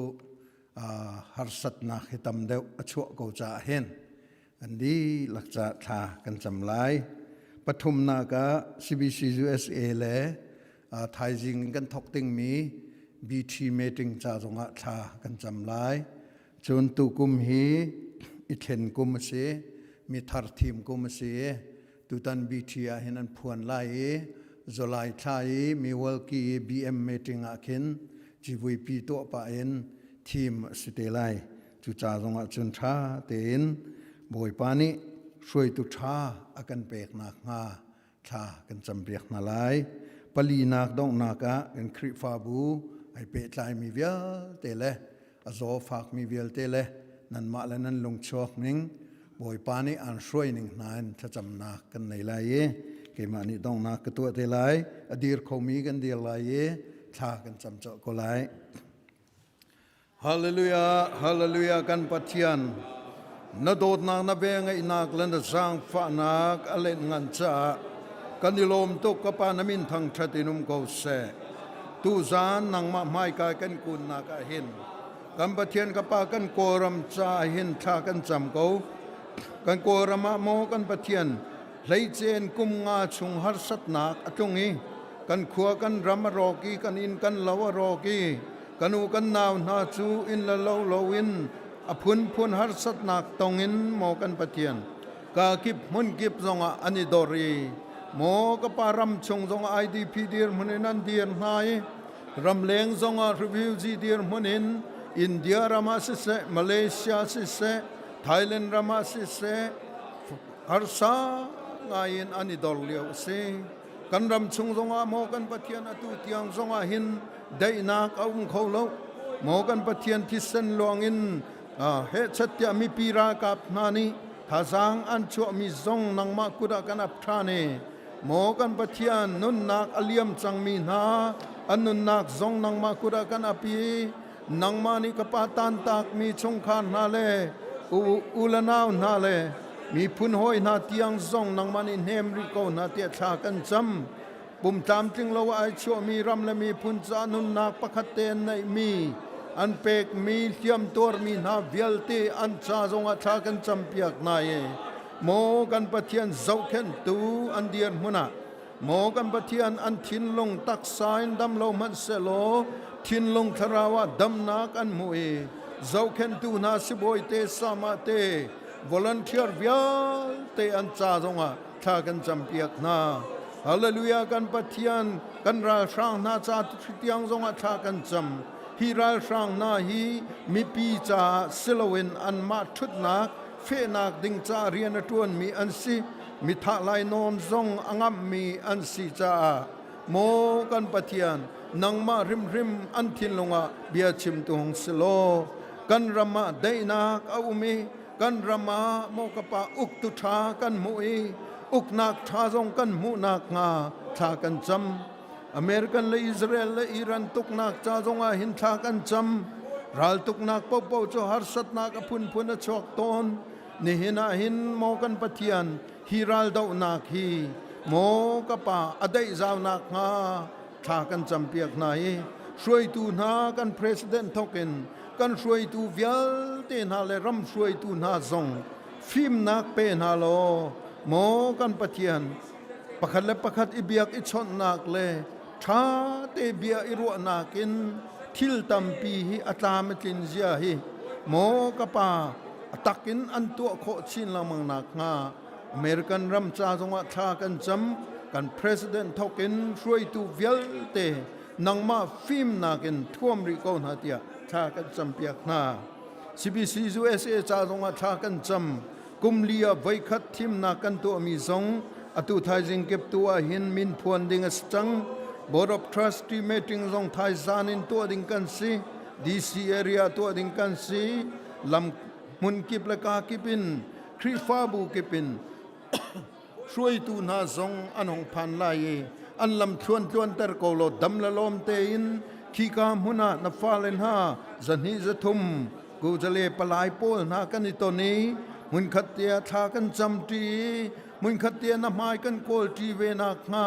harsatnak hi tam deuh a chuah ko caah hin kan dihlak ca thla kan cam lai. Pathumnak ah CBC USA le thaizing in kan thawk dingmi BT meeting ca zongah thla kan cam lai. Cun tukum hi i thlen kum a si, mi thar thim kum a si i tutan BT ah hin an phuan lai i July thla i Milwaukee i BM meeting ah khin civuipi tuah pah in thim a si te lai. Cuca zongah cun ṭha tein Bawipa nih hruaitu ṭha a kan pek nakhnga thla kan campiak hna lai. Palinak donghnak ah kan Khrihfabu ai pehtlaimi vialte le a zaw fakmi vialte le nanmah le nan lungchuak ning Bawipa nih aan hruai ning hna in thlacamnak kan nei lai i keimah nih donghnak ka tuah te lai. A dir khomi kan dir lai i thla kan cam colh ko lai. Hallelujah, hallelujah kan Pathian. Na dawtnak na vengaihnak le na zaangfahnak a len ngan caah kan i lawm tuk ka pa na min thangṭhat in um ko seh. Tuzaan nangmah hmaika kan kunnak ah hin kan Pathian ka pa kan Kawlram ca hin thla kan cam ko. Kan Kawlram ah maw kan Pathian hleicen kum nga chung harsatnak a tlung i. Kan khua kan ram a rawk i kan inn kan lo a rawk i kan u kan nau hna cu inn le lo loin a phunphun harsatnak tong in maw kan Pathian ka kip hmun kip zongah an i dor i maw ka pa ram chung zongah IDP dirhmun in an dir hna i ramleng zongah refugee dirhmun in India ram ah siseh Malaysia siseh Thailand ram ah siseh harsa ngai in an i dor lio a si. Kan ram chung zongah maw kan Pathian atu tiang zongah hin daihnak a um kho lo. Maw kan Pathian thisen luang in hehchat tiah mipi ralkap hna nih thazaang an chuahmi zong nangmah kut ah kan ap ṭhan i maw kan Pathian nunnak a liam cangmi hna an nunnak zong nangmah kut ah kan ap i nangmah nih ka pa tantakmi chungkhar hna le u le nau hna le miphun hawi hna tiang zong nangmah nih hnem rih ko hna tiah thla kan cam. Pum tlamtling lo ai chuahmi ram le miphun ca nunnak pakhat te an neihmi an pekmi hliam tuarmi hna vialte an ca zongah thla kan campiak hna i maw kan Pathian zohkhenhtu an dirhmun ah Maw kan Pathian an thinlung taksa in dam lo hmanh sehlaw thinlung thlarau ah damnak an hmu i zohkhenhtu hna sibawi te sama te volunteer vialte an ca zongah thla kan campiak hna. Hallelujah kan Pathian kan ralhrang hna ca tiang zongah thla kan cam. Hi ralhrang hna hi mipi caah siloin anmah ṭhutnak fehnak ding ca rian a ṭuanmi an si. Mithah lainawn zong a ngamhmi an si caah maw kan Pathian nangmah hrimhrim an thinlung ah bia chimtu hung si law kan ram ah daihnak a um i kan ram ah maw ka pa uktu ṭha kan hmuh i uknak ṭha zong kan hmuh nakhnga thla kan cam. American le Israel le Iran tuknak ca zongah hin thla kan cam. Raltuknak paohpaoh cu harsatnak a phunphun a chuak tawn. Nihin ah hin maw kan Pathian hi raldohnak hi maw ka pa a daih zau nakhnga thla kan campiak hna i hruaitu hna kan president thawk in kan hruaitu vialte hna le ram hruaitu hna zong fimnak pe hna law maw kan Pathian pakhat le pakhat i biak i chawnhnak le ṭha te bia i ruahnak in thil tampi hi a tlam a tlin zia hi maw ka pa a tak in an tuah khawh chin lengmang nakhnga American ram ca zongah thla kan cam. Kan president thawk in hruaitu vialte nangmah fimnak in thuam rih ko hna tiah thla kan campiak hna. CBC USA ca zongah thla kan cam. Kum li ah voikhat thimnak kan tuahmi zong atu thaizing kip tu ah hin min phuan ding a si cang. Board of Trustee meeting zong thaizan in tuah ding kan si. DC area tuah ding kan si. Lam hmun kip le ka kip in Khrihfabu kip in hruaitu hna zong an hong phan lai i an lam thluan tluanter ko law dam le lawm tein khika hmun ah na fale hna zahnih zathum kuzale palai pawl hna kan i ton i hmunkhat te ah thla kan camṭi i hmunkhat te ah na hmai kan kawlṭi ve nakhnga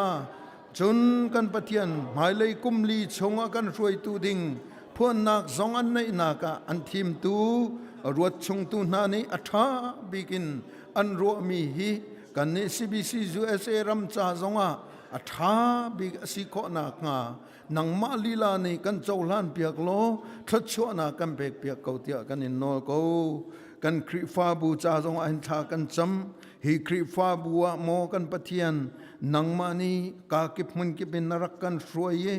cun kan Pathian hmailei kum li chungah kan hruaitu ding phuannak zong an neihnak ah an thimtu ruat chungtu hna nih a ṭha bik in an ruahmi hi kannih CBC USA ram ca zongah a ṭha bik a si khawh nakhnga nangmah lila nih kan cohlan piak law thluachuahnak kan pek piak ko tiah kan in nawl ko. Kan Khrihfabu ca zongah hin thla kan cam. Hi Khrihfabu ah maw kan Pathian nangmah nih kaa kip hmun kip in na rak kan hruai i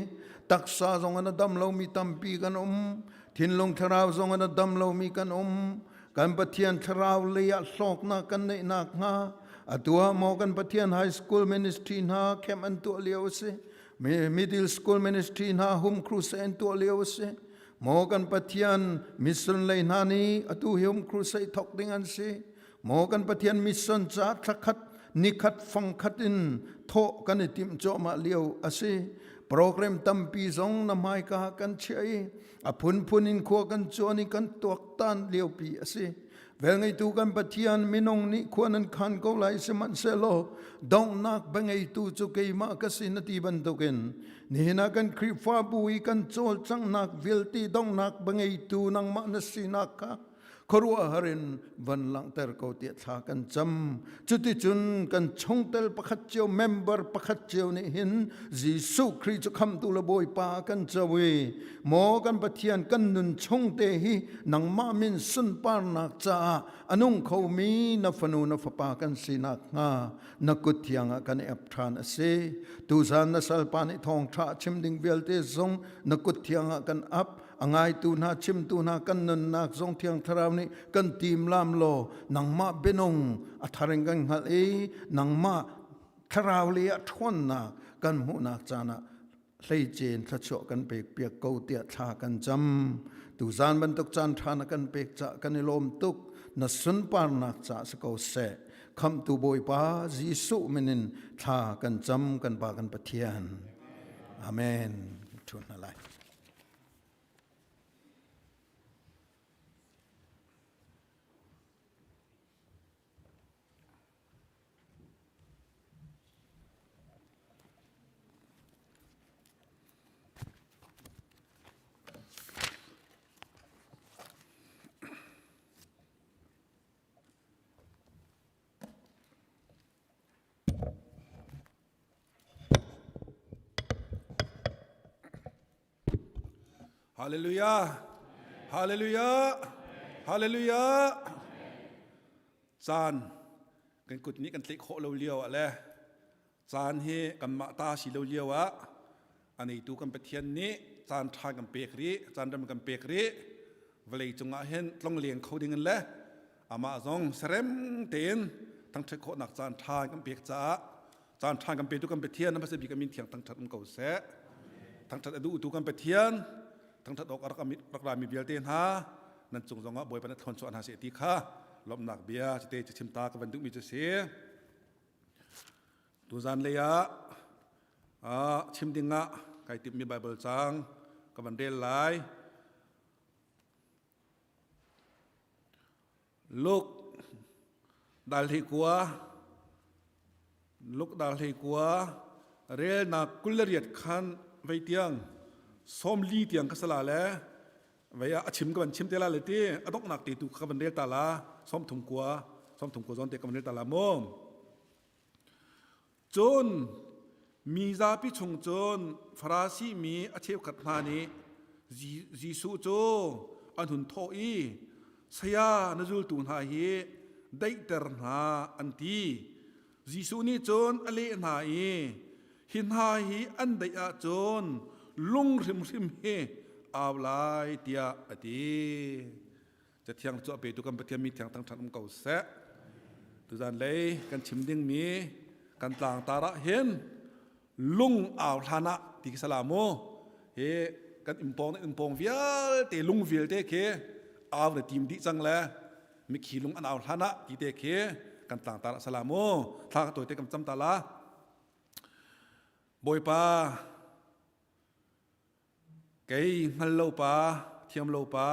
taksa zong in a dam lomi tampi kan um, thinlung thlarau zong in a dam lomi kan um. Kan Pathian thlarau lei ah hlawknak kan neih nakhnga atu ah maw kan Pathian high school ministry hna camp an tuah lio a si. Middle school ministry hna home crusade an tuah lio a si. Maw kan Pathian mission lei hna nih atu hi home crusade thawk ding an si. Maw kan Pathian mission ca thlakhat nikhat fangkhat in thawh kan i timh cuahmah lio a si. Program tampi zong na hmaika kan chiah i a phunphun in khua kan cuan i kan tuaktan liopi a si. Velngeitu kan Pathian minung nih khua nan khan ko lai sihmanhsehlaw donghnak biangeitu cu keimah ka si na ti bantukin nihin ah kan Khrihfabu i kan cawlcanghnak vialte donghnak biangeitu nangmah na sinak kha. Khuaruahhar in van langhter ko tiah thla kan cam. Cuticun kan chungtel pakhat cio member pakhat cio nih hin Jesuh Khrih cu khamtu le Bawipa kan co i maw kan Pathian kan nun chung te hi nangmah min sunparnak caah a nung khomi na fanu na fapa kan sinak hnga na kut thiang ah kan i ap ṭhan a si. Tuzan na salpa nih thawngṭha a chim ding vialte zong na kut thiang ah kan ap. A ngaitu hna chimtu hna kan nunnak zong thiang thlarau nih kan tim lam law nangmah bianung a thar in kan hngalh i nangmah thlarau lei ah ṭhawnnak kan hmuhnak caan ah hleicen thluachuah kan pek piak ko tiah thla kan cam. Tuzan bantuk caan ṭha na kan pek cah kan i lawm tuk. Na sunparnak caah si ko seh. Khamhtu Bawipa Jesuh min in thla kan cam kan Pa kan Pathian. Amen. Ṭhu hna lai. Hallelujah. Hallelujah. Hallelujah. Caan kan kut nih kan tlaih khawh lo lio ah le caan hi kanmah ta si lo lio ah a neitu kan Pathian nih caan ṭha kan pek rih, caan ram kan pek rih. Vawlei cungah hin tlongleng kho ding in le amah zong serem tein thangṭhat khawhnak caan ṭha kan pek caah caan ṭha kan petu kan Pathian na bik min thiang thangṭhat um ko seh. Thangṭhat a duhtu kan Pathian thangṭhat awk a rak rami vialte hna nan cung zongah Bawipa na thlawn chuah hna seh ti kha lawmhnak bia cite chim ta ka van duhmi cu si. Tuzan lei ah chim ding ah kai timhmi Bible cang ka van rel lai. Luke dal hi kua Luke dal hi kua relnak 28 khan vei tiang 40 tiang ka sala le vei ah a chim ka van chim te la le ti a donghnak te tu ka van rel ta la 39 39 zawn te ka van rel ta la mu Cun mi zapi chung cun Farasi mi a cheukhat hna nih Jesuh cu an hun thawh i, Saya, na zultu hna hi daihter hna, an ti. Jesuh nih cun a leh hna i, Hi hna hi an daih ahcun lung hrimhrim hi au lai, tiah a ti. Cathiang cu a petu kan Pathian mi thiang thangṭhat um ko seh. Tuzan lei kan chim dingmi kan tlangtar ah hin lung au hlan ah ti khi sala mu hi kan impong impong vialte lung vialte khi au na tim dih cang le mikhi lung an au hlan ah ti te khi kan tlangtar ah sala mu thla ka tawite kam cam ta la Bawipa Kei hngal lo pa, thiam lo pa,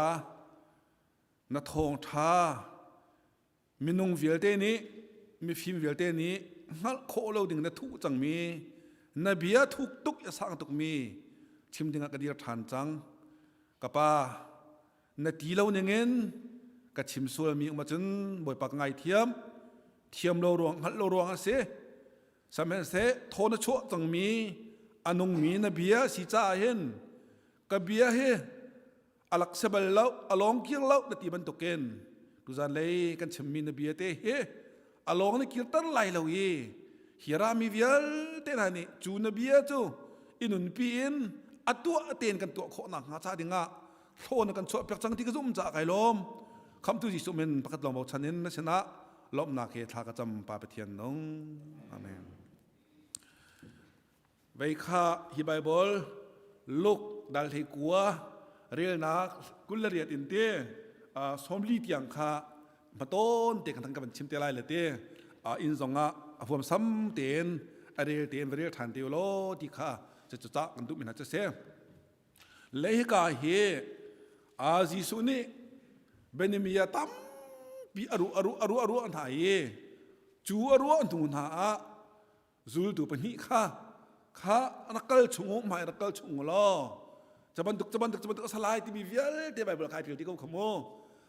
na thawngṭha minung vialte nih, mifim vialte nih hngalh khawh lo ding na thuh cangmi, na bia thuk tuk i a sang tukmi chim dingah ka dir ṭhan cang. Ka pa, na ti lo ningin ka chim sualmi um ahcun Bawipa ka ngaithiam. Thiam lo ruang, hngalh lo ruang a si. Sihmanhseh thaw na chuah cangmi a nungmi na bia si caah hin ka bia hi a lak si bal lo, a lawng kir lo na ti bantukin tuzan lei kan chimmi na bia te hi a lawng na kirter lai lo i hi rami vialte hna nih cu na bia cu i nunpi in a tuah tein kan tuah khawh nakhnga ca dingah thlaw na kan chuah piak cang ti ka zumh caah kai lawm. Khamtu Jesuh min pakhat lawng bochan in na sinah lawmhnak he thla ka cam Pa Pathian nung. Amen. Vei kha hi Bible Luke dal hei kua relnak 28 in te 40 tiang kha hmaton te kan kan chim te lai le te in zongah a huam sam tein a rel tein va rel than te lo ti kha cu ca kan duh mi hna cu si. Le hika hi a Jesuh nih Benimia tampi a ruah a ruah a ruah a ruah hna i cu a ruah hnu hna ah zultu pahnih kha kha rak kal chung u hmai rak kal chung u law cabantuk cabantuk cabantuk a salai timi vialte Bible kai ṭial ti ko kha mu.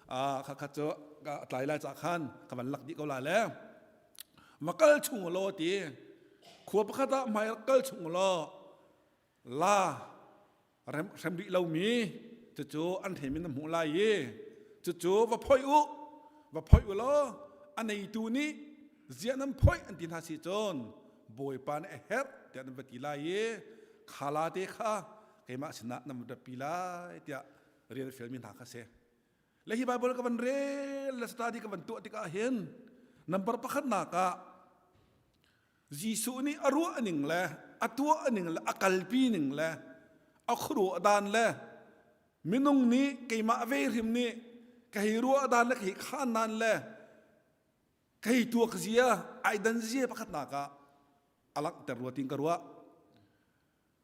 Kha kha cu tlai lai ca khan ka van lak dih ko la le. Va kal chung law ti. Khua pakhat ah hmai kal chung law la hrem rih lomi cucu an hrem in na hmuh lai i cucu va phoih u va phoih u law a neitu nih ziah nan phoih an ti hna si cun bawipa nih a herh tiah nan va ti lai i khala te kha keimah sinah nan va ratpi lai tiah rian a fialmi hna kha si. Le hi Bible ka van rel le study ka van tuah tikah hin number pakhatnak ah Jesuh nih a ruah ning le a tuah ning le a kalpi ning le a khuaruah dan le minung nih keimah ve hrim nih ka hei ruah dan le ka hei khan dan le ka hei tuak zia ai dan zia pakhatnak ah a langhter rua tin ka ruah.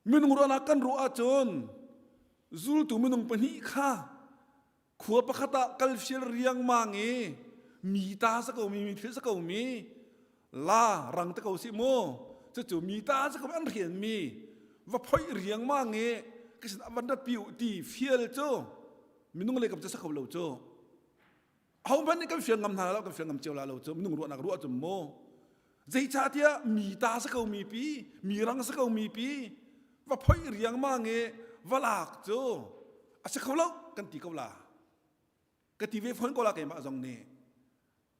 Minung ruahnak kan ruah ahcun zultu minung pahnih kha khua pakhat ah kal fial riangmang i mi ta sa ko mi mi thil sa ko mi la rang te ko si mu cucu mi ta sa ko an rian mi va phoi riangmang i ka sin van rat pi u ti fial cu minung le kam cu sa kho lo cu aho hmanh nih kan fial ngam hna lo kan fial ngam cio la lo cu minung ruahnak ruah cu mu zeicahtiah mi ta sa ko mi pi mi rang sa ko mi pi va phoi riangmang i va lak cu a si kho lo kan ti ko la ka ti ve fawn ko la keimah zong nih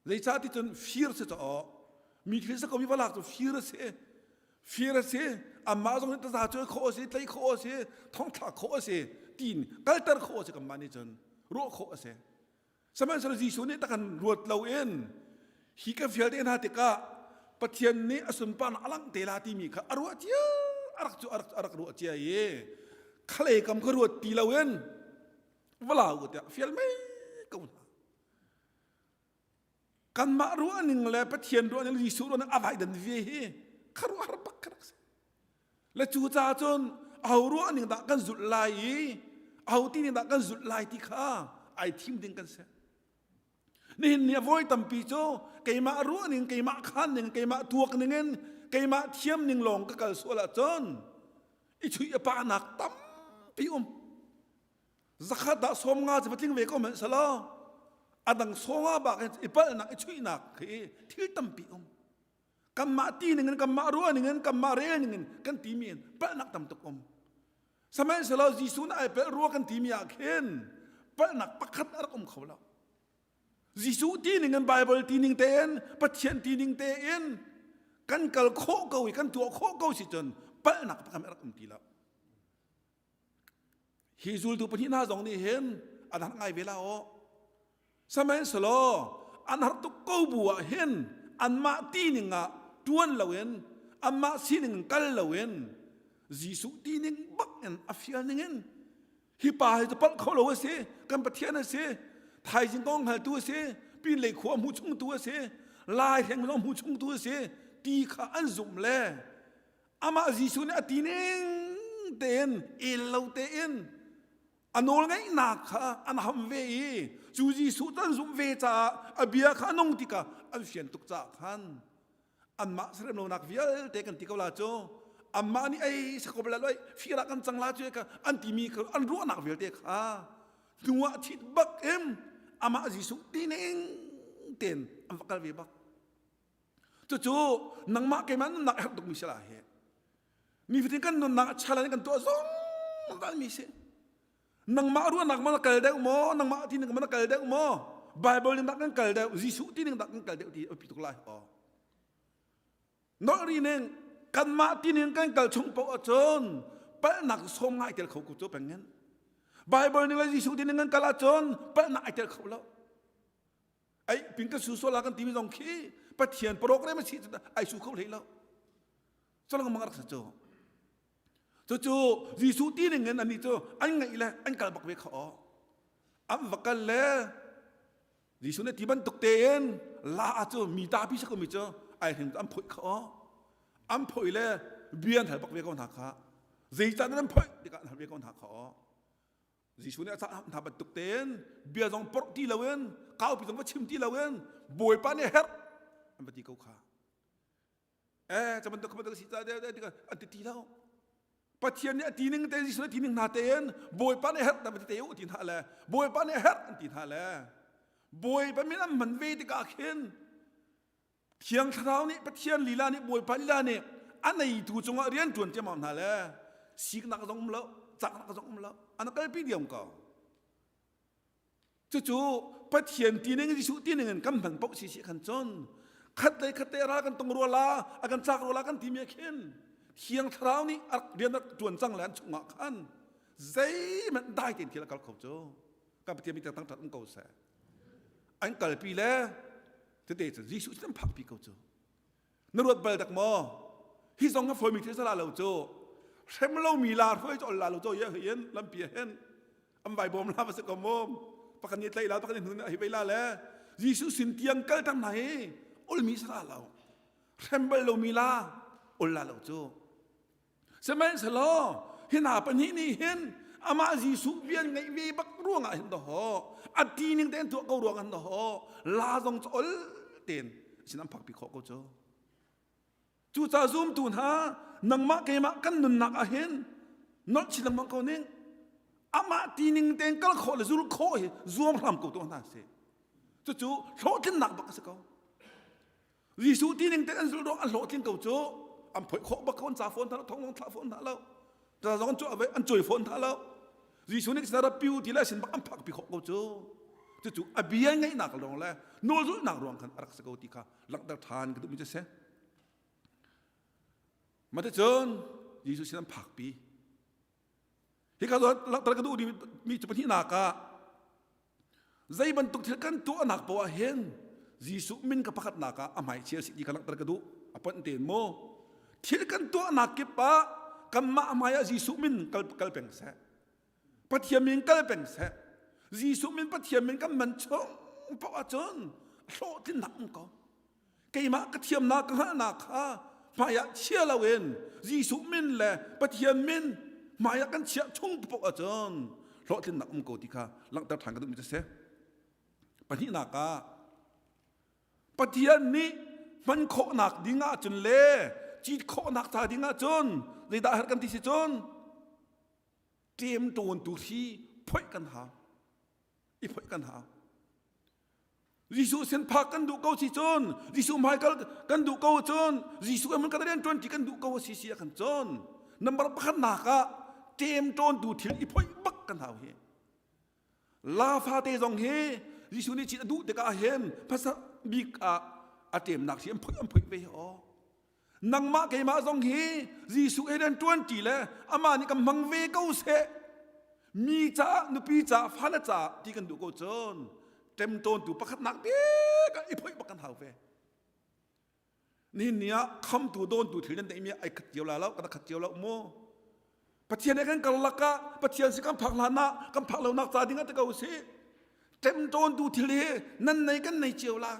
zeicah ti cun fir si caw mi thil sa ko mi va lak cu fir a si fir a si amah zong nih taza cu khawh a si tlei khawh a si thongthla khawh a si tiin kalter khawh a si kanmah nih cun ruah khawh a si Sihmanhsehlaw Jesuh nih tak an ruat loin hi ka vialte hna tikah Pathian nih a sunparnak a langh te la timi kha a ruah cia a rak cu a rak a rak ruah cia i khalei kam kha ruat ti loin va u tiah fial mei ko hna. Kanmah ruah ning le Pathian ruah ning Jesuh ruah ning a vai dan ve hi kha ruah har bak kha rak si. Le cu caah cun aho ruah ning dah kan zulh lai i aho ti ning dah kan zulh lai ti kha ai thim ding kan si. Nihin ni a voi tampi cu keimah ruah ning, keimah khan ning, keimah tuak ning in keimah thiam ning lawng ka kal sual ahcun i chuih a pahnak tampi um. Zakhat dah 50 cu patling ve ko hmanh selaw a dang 50 bak in i palhnak i chuihnak khi thil tampi um. Kanmah ti ning in kanmah ruah ning in kanmah rel ning in kan timi in palhnak tam tuk um. Sihmanhsehlaw Jesuh nih ai pelh rua kan timi ah khin palhnak pakhat a rak um kho lo. Jesuh ti ning in Bible ti ning tein Pathian ti ning tein kan kal khawh ko i kan tuah khawh ko si cun palhnak pakhat a rak um ti lo. Hi zultu pahnih hna zong nih hin an har ngai ve la aw. Sihmanhsehlaw an har tuk ko bu ah hin anmah tining ah ṭuan loin anmah sining in kal loin Jesuh tining bak in a fial ning in hi pa hi cu palh kho lo a si kan Pathian a si thaizing kong hngaltu a si pinlei khua hmu chungtu a si lai hleng zong hmu chungtu a si ti kha an zumh le Amah Jesuh nih a ti ning tein el lo tein a nawlngeihnak kha an ham ve i cu Jesuh cu an zumh ve caah a bia kha a nung tikah an fian tuk caah khan anmah serem lonak vialte kan ti ko la cu anmah nih ei sakop la loi fir ah kan cang la cu ka an timi kha an ruahnak vialte kha hnu ah thit bak in amah Jesuh ti ning tein an va kal ve bak Cucu nangmah keimah nunnak a herh tukmi si la hi. Nifatin kan nunnak a chalan kan tuah zungzal mi si. Nangmah ruahnak man kal deuh maw? Nangmah ti ning man kal deuh maw? Bible ning dah kan kal deuh, Jesuh ti ning dah kan kal deuh ti a pi tuk lai. Oh. Nolh ri ning kanmah ti ning kan kal chung paoh ahcun palhnak som ngai tel kho ku cu pengen. Bible ning le Jesuh ti ning kan kal ahcun palhnak ai tel kho lo. Ai ping ka su sual kan timi zong khi Pathian program a si cu ai su kho hlei lo. Colong mang rak sa cu. Cucu Jesuh ti ning in annih cu an ngaih le an kal bak ve kha aw. An va kal le Jesuh nih ti bantuk tein la cu mi tapi sa komi cu ai hring an phoih kha aw. An phoih le bia an hal bak ve ko hna kha. Zeicah nan phoih tikah an hal ve ko hna kha aw. Jesuh nih a cah hna bantuk tein bia zong porh ti loin kaupi zong va chim ti loin Bawipa nih herh an va ti ko kha. Eh, ca bantuk bantuk si ca an ti ti lo. Pathian nih a ti ning te Jesuh nih a ti ning hna tein Bawipa nih herh ta va ti te u ti hna le Bawipa nih herh an ti hna le. Bawipa min an hman ve tikah khin Thiang Thlarau nih Pathian lila nih Bawipa lila nih a neitu cungah rian ṭuan ciammam hna le siknak zong um lo caknak zong um lo an kalpi diam ko. Cucu Pathian tining Jesuh tining in kan hman paoh si si khan cun khat lei khat te ral kan tong rua la a kan cak rua la kan timi khin Thiang Thlarau nih a rian rak ṭuan cang le an chungah khan zeihmanh dai tein thil a kal kho cu kan Pathian mi tang ṭhat um ko seh an kalpi le tete cu Jesuh cu an phakpi ko cu na ruat bal dak maw hi zong a fawimi thil sala lo cu hrem lomi la hruai cu ol la lo cu ye hin lampi hin an vai bawm la va si ko mom pakhat ni tlai la pakhat ni hnu hi vei la le Jesuh sin tiang kal tang hna hi ulmi sala lo hrem bal lomi la ol la lo cu Sihmanhsehlaw hi hna pahnih nih hin amah Jesuh rian ngeih ve bak ruangah hin dawh a ti ning tein tuah ko ruang hin dawh la zong cu ol tein sin an phakpi khawh ko cu. Cucaah zumtu hna nangmah keimah kan nunnak ah hin nolh chin lengmang ko ning amah ti ning tein kal khawh le zul khawh hi zuam hram ko tuah hna sih. Cucu hlawhtlinnak bak a si ko. Jesuh ti ning te an zulh ruang an hlawhtling ko cu an phoih khawh bak ko an ca fawn hna lo thong zong thlah fawn hna lo ta zong an cu an cuai fawn hna lo Jesuh nih sinah piu ti le sin bak an phak pi khawh ko cu cucu a bia ngaihnak ruang le nawlzulhnak ruang khan a rak si ko ti kha langhter ṭhan ka duhmi cu si Maticun Jesuh sin an phakpi Hika langhter ka duh mi cu pahnihnak ah zei bantuk thil kan tuahnak poah hin Jesuh min ka pakhatnak ah a hmaichia si ti kha langhter ka duh a ponh tein mu thil kan tuahnak kip ah kanmah hmai ah Jesuh min kal, kal peng seh Pathian min kal peng seh Jesuh min Pathian min kan man chung poah ahcun hlawhtlinnak um ko keimah ka thiamnak ka hngalhnak kha hmaiah chia loin Jesuh min le Pathian min hmaiah kan chiah chung paoh ahcun hlawhtlinnak um ko ti kha langhter ṭhan ka duhmi cu si. Pahnihnak ah Pathian nih hman khawhnak ding ahcun le cit khawhnak ca ding ahcun zeidah herh kan ti si cun ṭemṭawntu hri phoih kan hau i phoih kan hau Jesuh sin phak kan duh ko si cun Jesuh hmaikal kan duh ko cun Jesuh mun kan rian ṭuan ti kan duh ko si si a kan cun number pakhat nak ah ṭemṭawntu thil i phoih bak kan hau hi la fate zong hi Jesuh nih cin a duh tikah hin hmasa bik ah a ṭemnak hi an phoih an phoih ve aw nangmah keimah zong hi Jesuh he rian ṭuan ṭi le amah nih kan hmang ve ko seh mi caah nupi caah fale caah ti kan duh ko cun ṭemṭawntu pakhatnak bik ah i phoih bak kan hau ve nihin ni ah khamtu dawntu thil nan neihmi ai khat cio la lo kan khat cio lo mu Pathian he kan karlak ah Pathian si kan phak hlan ah kan phak lonak ca ding ah ti ko si ṭemṭawntu thil hi nan nei kan nei cio la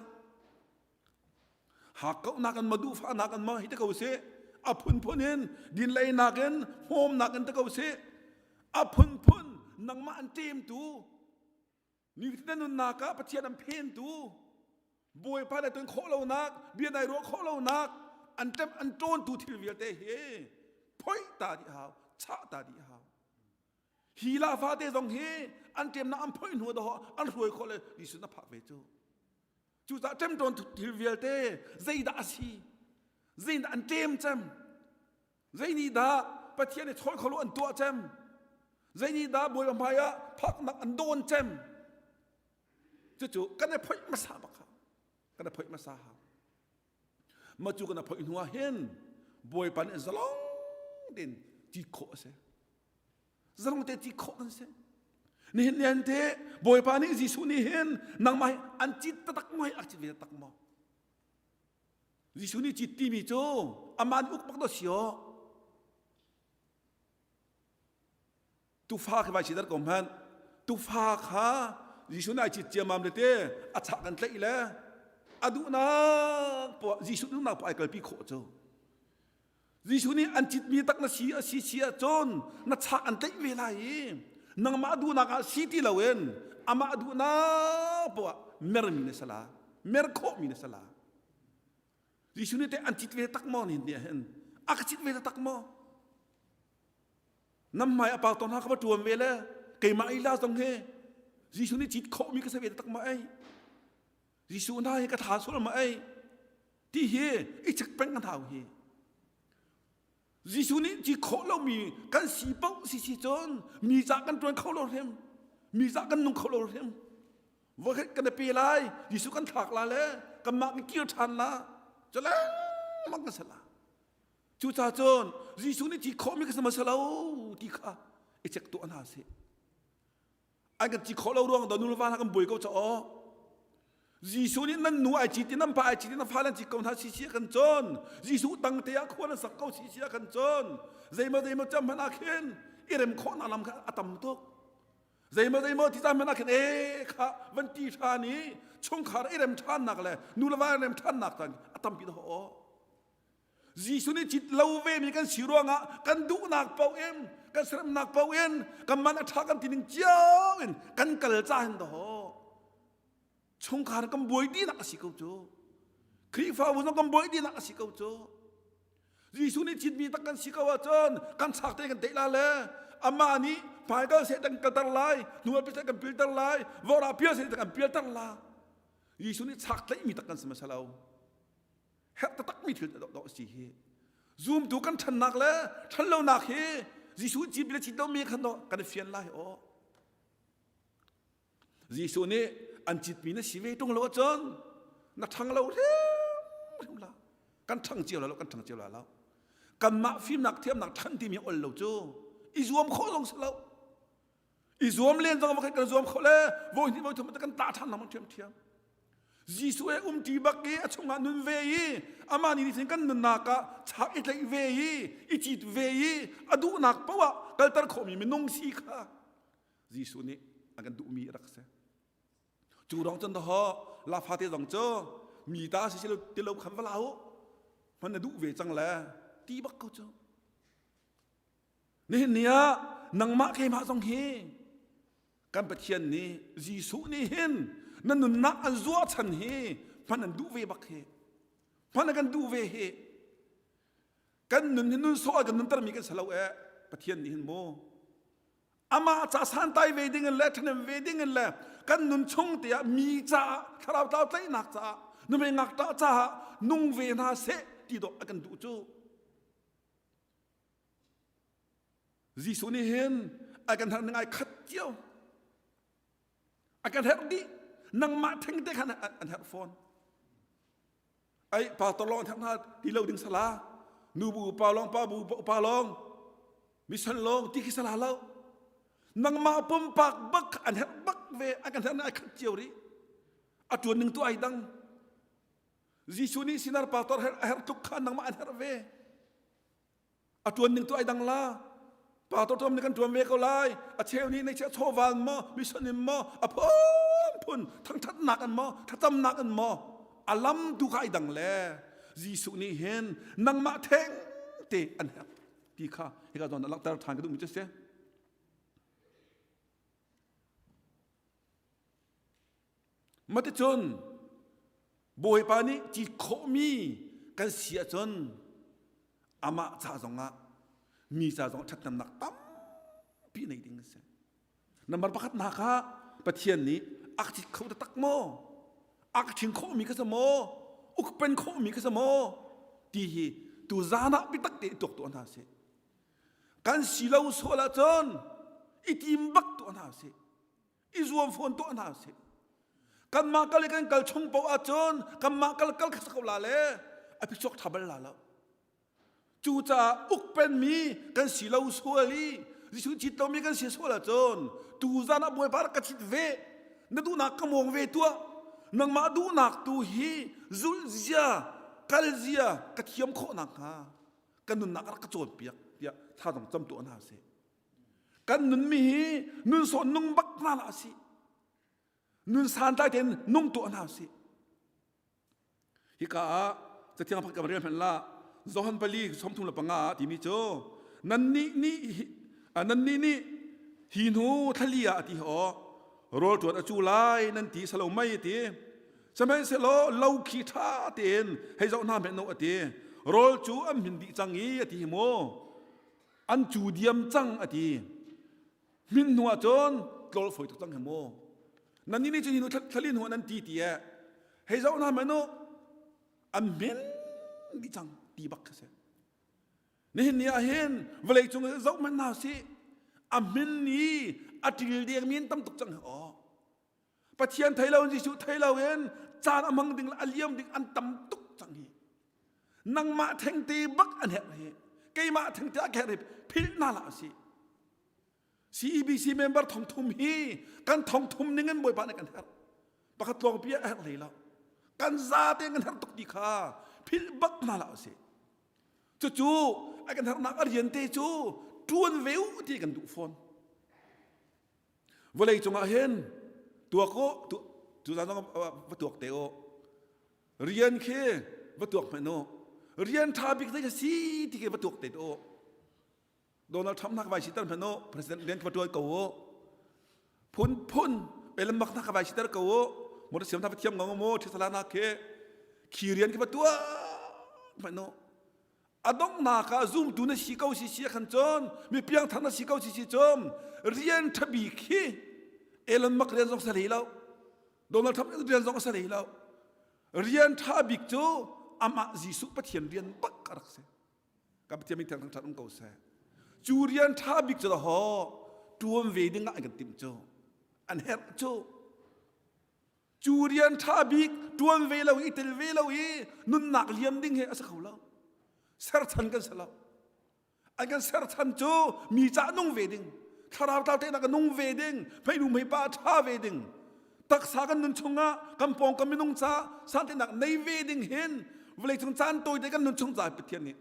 Hakkauhnak in maw duhfahnak in maw hi ti ko sih a phunphun in dinleinak in hmawmnak in ti ko sih a phunphun nangmah an ṭemtu nifatin na nunnak ah Pathian an phentu Bawipa na ton khawh lonak bia nai ruah khawh lonak an ṭem an ṭawntu thil vialte hi phoih ta dih hau chah ta dih hau hi la fate zong hi an ṭemnak an phoih hnu dawh an hruai khawh le Jesuh na phak ve cu Cucaah ṭemṭawn thil vialte zeidah a si? Zeidah an ṭem cem? Zei nih dah Pathian i chawl kholo an tuah cem? Zei nih dah Bawipa hmai ah phaknak an dawn cem? Cucu kan i phoih hmasa bak hau. Kan i phoih hmasa hau. Mah cu kan i phoih hnu ah hin Bawipa nih zalong tein cit khawh a si. Zalong te ti khawh kan si. Nihin ni te Bawipa nih Jesuh nih hin nangmah hi an cit taktak maw hi a cit ve taktak maw? Jesuh nih cit timi cu amah nih uk bak do si aw. Tufa khi vai sidar ko hmanh. Tufa kha Jesuh nih ai cit ciamam le te a chak kan tlaih le a duhnak poah Jesuh duhnak poah ai kalpi khawh cu. Jesuh nih an citmi tak na si a si si ahcun na chak an tlaih ve lai i nangmah duhnak ah si ti loin amah duhnak poah mermi na si la mer khawhmi na si la Jesuh nih teh an cit ve tak maw nihin ni ah hin a ka cit ve tak maw nam hmai a pau tawn ha ka va tuam ve le keimah ila zong hi Jesuh nih cit khawhmi ka si ve tak maw ei? Jesuh hna hi ka tha sual ma ei ti hi i check peng kan hau hi. Jesuh nih ci khawh lomi kan si paoh si si cun mi ca kan ṭuan kho lo hrim mi ca kan nung kho lo hrim voikhat kan i pe lai Jesuh kan thlak la le kanmah kan kir ṭhan la cu lengmang kan si la cucaah cun Jesuh nih ci khawhmi ka si ma si lo ti kha i check tuah hna sih An kan ci khawh lo ruang do nu le va hna kan buai ko caw. Jesuh nih nan nu ai ci ti nan pa ai ci ti nan fa nan ci ko hna si si kan cawn. Jesuh tang te ah khua nan sak ko si si kan cawn. Zeimaw zeimaw cam hmanh ah khin i rem khawh nak lam kha a tam tuk. Zeimaw zeimaw ti cam hmanh ah khin e kha van ti ṭhan i chungkhar i rem ṭhannak le nu le va i rem ṭhannak tan a tampi dah aw. Jesuh nih cit lo ve mi kan si ruangah kan duhnak paoh in kan seremnak paoh in kan man a ṭha kan ti ning cio in kan kal ca hin daw chungkhar kan buai dinak a si ko cu Khrihfabu zong kan buai dinak a si ko cu Jesuh nih citmi tak kan si ko ahcun kan chak te kan teih la le amah nih hmaikal seh kan kalter lai hnual seh kan pilter lai vawra pial seh kan pialter la Jesuh nih chak tlaihmi tak kan si hmasa lo herh taktakmi thil dawh a si hi zumtu kan ṭhannak le ṭhanlonak hi Jesuh cip le cit lomi khan dawh kan i fian lai aw Jesuh nih an citmi na si ve ṭung lo ahcun na ṭhang lo hrimhrim la kan ṭhang cio la lo kan ṭhang cio la lo kanmah fimnak thiamnak ṭhan timi ol lo cu i zuam khawh zong si lo i zuam len zong va kan zuam kho le voi hnih voi thum kan tah ṭhan lengmang ṭhiamṭhiam Jesuh he umṭi bak i a chungah nun ve i amah nih nihin kan nunnak ah chak i tlaih ve i i cit ve i a duhnak paoh ah kalter khawhmi minung si kha Jesuh nih a kan duhmi a rak si. Cu rong cun dahaw lafa te zong cu mi ta si ti lo khan va la u hman na duh ve cang le ti bak ko cu. Nihin ni ah nangmah keimah zong hi kan Pathian nih Jesuh nih hin na nunnak an zuah chan hi hman an duh ve bak hi hman an kan duh ve hi kan nun hi nun sawh kan nunter mi kan si lo eh Pathian nih hin mu amah ca santai ve ding in le ṭhahnem ve ding in le kan nun chung te ah mi caah thlarau tlau tlaihnak caah numei ngakṭah caah nung ve hna seh ti dawh a kan duh cu Jesuh nih hin a kan herh ning ai khat cio. A kan herh dih. Nangmah theng te khan an herh fawn. Ai pastor lawng herh hna ti lo ding sala. Nu bu upa lawng pa bu upa lawng mission lawng ti khi sala lo. Nangmah pumpak bak an herh bak ve a kan herh ning ai khat cio rih. A tuan ning tu ai dang. Jesuh nih sinar pastor a herh tluk kha nangmah an herh ve. A ṭuan ning tu ai dang la. Pastor ṭuan nih kan ṭuan ve ko lai. A cheu nih nei chawva in maw, mission in maw, a phunphun thangṭhatnak in maw, thlacamnak in maw, a lam tu kha ai dang le Jesuh nih hin nangmah theng te an herh ti kha hika zawn ah langhter ṭhan ka duhmi cu si. Maticun Bawipa nih cit khawhmi kan si ahcun amah ca zongah mi ca zongah ṭhathnemnak tampi nei ding a si. Number pakhat nak ah Pathian nih a ka cit kho taktak maw? A ka ṭhing khawhmi ka si maw? Ukpen khawhmi ka si maw? Ti hi tu zan ah biatak tein tuak tuah hna sih. Kan si lo sual ahcun i tim bak tuah hna sih. I zuam fawn tuah hna sih kanmah kal i kan kal chung paoh ahcun kanmah kal kal kha ko la le a phichuak ṭha bal la lo cucaah ukpenmi kan si lo sual i Jesuh cit lomi kan si sual ahcun tu zan ah Bawipa rak ka cit ve na duhnak ka mawng ve tuah nangmah duhnak tu hi zulh zia kal zia ka thiam khawh nakhnga ka nunnak rak ka cawnpiak tiah thla zong cam tuah hna sih Kan nunmi hi nun sawn nung bak hna hlah sih. Nun santlai tein nung tuah hna sih. Hika ah cathiang pakhat kan rel hmanh la Johan pali 35 ah timi cu nannih nih nannih nih hi hnu thlali ah a ti aw rawl ṭuan a cu lai nan ti salo mei a ti sihmanhsehlaw lo khi ṭha tein hei zoh hna hmenh a ti rawl cu an hmin dih cang i a ti hi mu An cu diam cang a ti. Hmin hnu ah cun tlawl fawi tuk cang he mu. Nannih nih cun hi nu thlali hnu ah nan ti ti eh. Hei zoh hna hmanh u, an min dih cang ti bak khi si. Nihin ni ah hin vawlei cung zoh hmanh hna sih, a hmin i a ṭil dengmi an tam tuk cang hi aw. Pathian thei lo in Jesuh thei lo in caan a hmang ding le a liam ding an tam tuk cang hi. Nangmah thengte bak an herh hi. Keimah thengte a herh hi philh hna hlah usih. CEBC member thongthum hi kan thongthum ning in Bawipa nih kan herh. Pakhat lawng pi a herh hlei lo. Kan za tein kan herh tuk ti kha philh bak hna hlah usih. Cucu a kan herhnak a rian te cu ṭuan ve u ti kan duh fawn. Vawlei cungah hin tuak u, tu zan zong va tuak te u. Rian khi va tuak hmanh u. Rian ṭha bik zei si ti khi va tuak te u. Donald Trump nak vai siter hmanh u, President rian khi va ṭuan ko u. Phunphun Elon Musk nak vai siter ko u. Motor siam na va thiam ngong mu, ṭhisala nak khi khi rian khi va tuah hmanh u. A donghnak ah zumtu na si ko si si khan cun mi piangthar na si ko si si cun rian ṭha bik hi Elon Musk rian zong sa hlei lo Donald Trump rian zong sa hlei lo rian ṭha bik cu amah Jesuh Pathian rian bak a rak si ka Pathian min thiang thangṭhat um ko seh cu rian ṭha bik cu ho ṭuan ve ding ah an kan timh cu an herh cu Cu rian ṭha bik ṭuan ve lo i tel ve lo i nunnak liam ding hi a si kho lo. Serchan kan si lo. An kan serchan cu mi cah nung ve ding, thlarau tlau tehna ka nung ve ding, hmeinu hmeipa ṭha ve ding, taksa kan nun chungah kan pawngkam minung ca santenak nei ve ding hin vawleicung caan tawite kan nun chung ca Pathian nih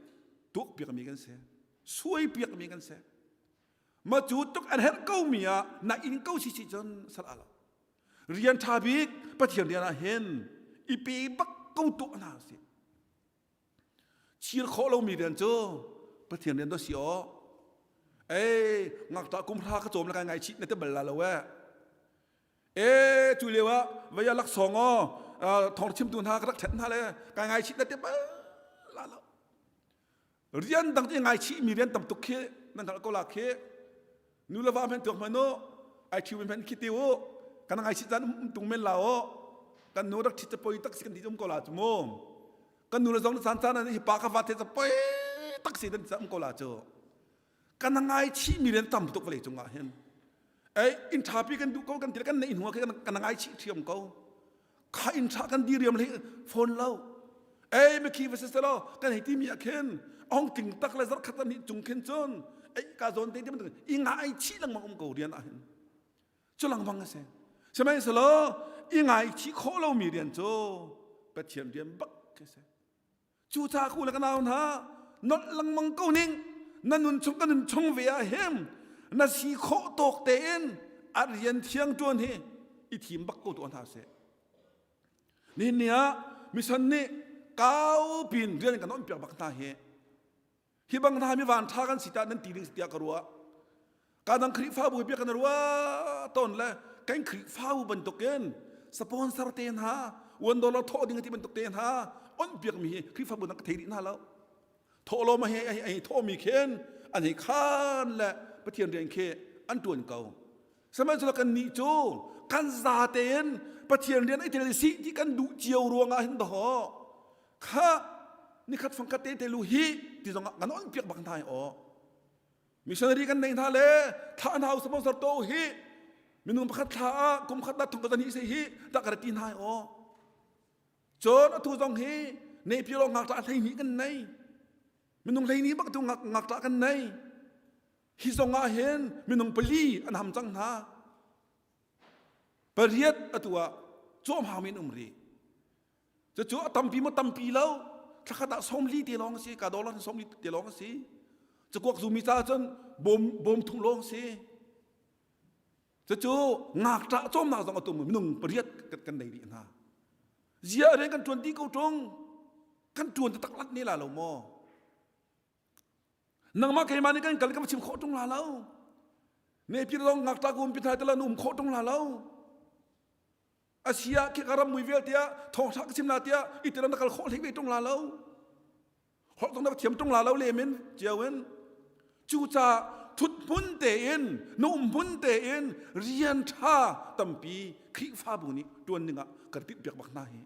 tuakpiakmi kan si, suaipiakmi kan si. Ma cu tuk an herh ko mi ah na in ko si si cun sal a lo. Rian ṭha bik Pathian rian ah hin i pe bak ko tuah hna usih. Chir khawh lomi rian cu Pathian rian dah si aw. Ei, ngakṭah kum hra ka cawm le kai ngaichih na ti bal la lo eh. E, cu lio ah vei ah laksawng aw thawng chimtu hna ka rak ṭhen hna le kai ngaichih na ti bal la lo. Rian dang te ngaichihmi rian tam tuk khi nan hngalh ko la khi. Nu le va hmenh tuak hmanh u, ai ṭhiu mi hmenh khi ti u, kan ngaichih caan um tung men la u. Kan nu rak ṭhit poi tak si kan ti um ko la cu mu. Kan nu le zong caan caan ah hi pa ka va te poi tak si dan um ko la cu. Kan ngaichihmi rian tam tuk vawlei cungah hin. Ei, inn ṭhapi kan duh ko kan ti kan neih hnu ah kan kan ngaichih ṭhiam ko. Kha inn ṭha kan diriam hlei fawn lo. Ei mikhi va siselaw kan hei timi ah khin ong tling tak le zarh khat hnih cung khin cun ei ka zawn te ti bantuk i ngai chih lengmang um ko rian ah hin. Cu lengmang a si. Sihmanhsehlaw i ngaichih khawh lomi rian cu Pathian rian bak khi si. Cucaah ka u le ka nau hna, nolh lengmang ko ning, na nun chung ka nun chung ve ah hin na si khawh tawk tein a rian thiang ṭuan hi i thim bak ko tuah hna seh. Nihin ni ah mission nih kau pin rian kan on piak bak hna hi. Hi bang hna mi van ṭha kan si tah nan ti ding tiah ka ruah. Ka dang Khrihfabu hi bia kan ruah tawn le kan Khrihfabu bantukin sponsor te hna, $1 thawh ding ti bantuk te hna on piak mi hi Khrihfabu dang ka thei rih hna lo. Thawh lo ma hi ai thawh mi khin an hei khan le Pathian rian khi an tuan ko. Sihmanhsehlaw kan nih cu kan za tein Pathian rian ai tel si ti kan duh cio ruangah hin dawh kha nikhat fangkhat te te lu hi ti zong ah kan on piak bak hna aw missionary kan nei hna le thla hna sponsor to hi minung pakhat thla ah kum khat na thong ka ni se hi ta ka ti hna aw cun atu zong hi nei pi lo ngak tla hlei ni kan nei minung hlei ni bak tu ngak ngak tla kan nei hi zong ah hin minung pali an ham cang hna pariat atu ah cawm hau min um ri Cucu a tampi maw tampi lo thlakhat ah 40 te lawng a si ka dollar 40 te lawng a si cakuak zumi caah cun bawm bawm thung lawng a si cucu ngakṭah cawmnak zong a tum minung pariat kan nei rih hna zia rian kan ṭuan dih ko ṭung kan ṭuan taktak lat ne la lo maw nangmah keimah nih kan kal kan chim khawh ṭung la lo ne pir zong ngakṭah kum pi thai tala um khawh ṭung la lo Asia khi ka ram mui vialte ah thawngṭha ka chim la tiah i tiram na kal khawh hlei ve ṭung la lo. Holh zong na thiam ṭung la lo lemin cio in. Cucaah thut hmun tein na um hmun tein rian ṭha tampi Khrihfabu nih ṭuan dingah kan timhpiak bak hna hi.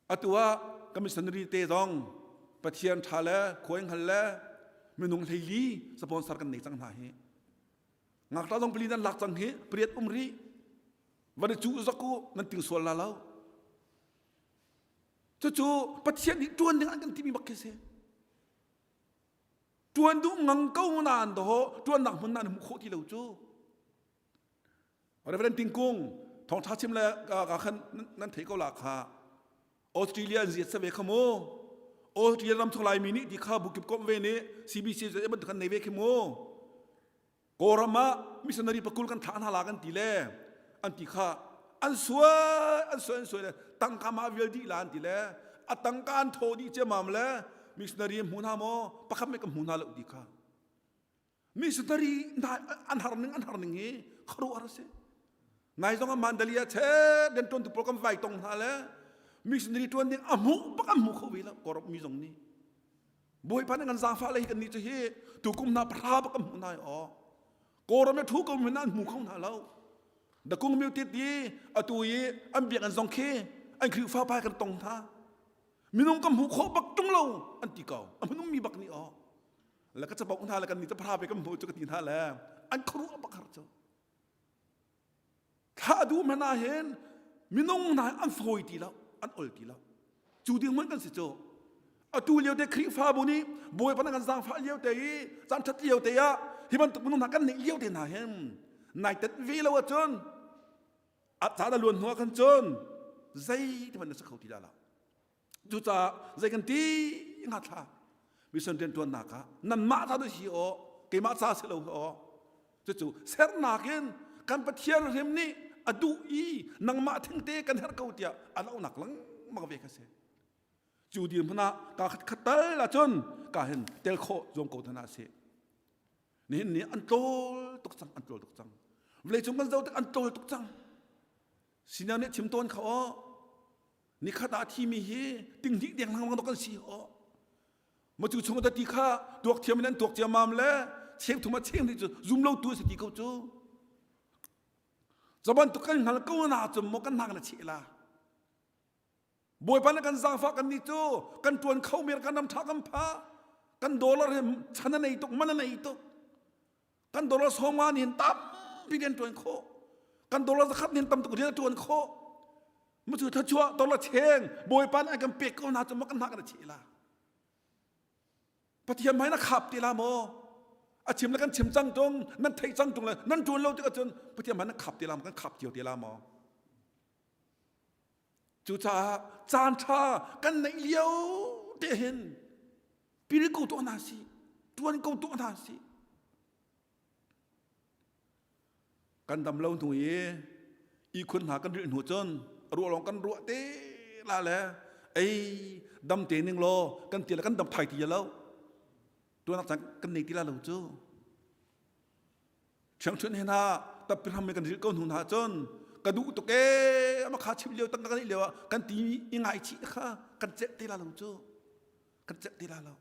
Atu ah ka missionary te zong Pathian ṭha le khuai hngal le minung hleili sponsor kan nei cang hna hi. Ngakṭah zong pali nan lak cang hi pariat um rih. Van i cuh zok u nan ting sual la lo. Cucu Pathian nih ṭuan ding an kan timi bak khi si. Ṭuan duh ngang ko nain dawh ṭuannak hmun nan hmuh khawh ti lo cu. Reverend Tingkung thawngṭha chim le ka khan nan thei ko la kha Australia an ziat sa ve kha mu Australia ram chung Laimi nih ti kha bukip komh ve nih CBC cu bantuk kan nei ve khi mu Kawlram ah missionary pakul kan thlah hna la kan ti le an ti kha an suai an suai an suai le tangka ma vial dih la an ti le a tangka an thaw dih ciamam le missionary hmu hna maw pakhat me ka hmu hna lo ti kha missionary an har ning an har ning hi khuaruahhar a si nai zong ah Mandalay ah chet den tuan tu pawl kan vai tong hna le missionary tuan ding a hmuh bak an hmu kho ve lo Kawlram mi zong nih Bawipa nih kan zaangfah le hi kan nih cu hi tukum hna pahra bak kan hmuh hna aw Kawlram le thu ko min an hmu kho hna lo Dakung miu tit i atu i an biak an zong khi an Khrihfa pa kan tong hna minung kan hmuh khawh bak tung lo an ti ko a minung mi bak nih aw le ka capauk hna le kan nih ca pe kan hmuh cu ka ti hna le an khuaruah bak har cu thla duh hmanh ah hin minung hna an fawi ti lo an ol ti lo cu ding hmanh kan si cu atu lio te Khrihfabu nih Bawipa na kan zaangfah lio te i caan ṭhat lio te ah hi bantuk minung hna kan neih lio te hna hin nai tet ve lo ahcun a caan a luan hnu ah khan cun zei ti hmanh na si kho ti dah lo Cucaah zei kan ti nga thla mission rianṭuannak ah nanmah ta si aw keimah ca si lo aw cucu sernak in kan Pathian hrim nih a duh i nangmah thingte kan herh ko tiah a launak lengmang ve kha si cu dirhmun ah ka khat khat tal ahcun ka hin tel khawh zuam ko hna si nihin ni an tlawl tuk cang an tlawl tuk cang vawlei cung kan zoh tik an tlawl tuk cang senior nih chim tawn kha aw Nikhat ah thimi hi tinghnih deng lengmang dok kan si aw. Ma cu chung da ti kha tuak thiam in an tuak ciamam le cheu thum a cheu ni cu zum lo tu si ti ko cu. Zaban tu kan hngal ko na cum mo kan hnak na che la. Bawipa na kan zaangfah kan ni cu kan tuan kho mer kan ram tha kan pha kan dollar hi chan a nei tuk man a nei tuk kan dollar sawma nih hin tampi rian ṭuan khawh kan dollar zakhat nih hin tam tuk rian a ṭuan khawh mucu thluachuah dollar cheng bawipa nih an kan pek ko hna cu maw kan hna kan cheh la pathian hmai na khap te la maw a chim le kan chim cang tung nan theih cang tung le nan ṭuan lo tikah cun pathian hmai na khap te la maw kan khap cio te la maw cucaah caan ṭha kan neih lio te hin pil ko tuah hna si ṭuan ko tuah hna si kan dam lo hnu i ihkhun hna kan rilh hnu cun ruah lawng kan ruah te la le ei dam te ning law kan ti le kan dam thai ti lo tuanak caan kan nei ti la lo cu Ṭhiangṭhunh he hna tappi hram kan rilh ko hnu hna cun ka duh tuk ee ama kha chim lio tang kan lio ah kan ti i ngaichih kha kan celh te la lo cu kan celh te la lo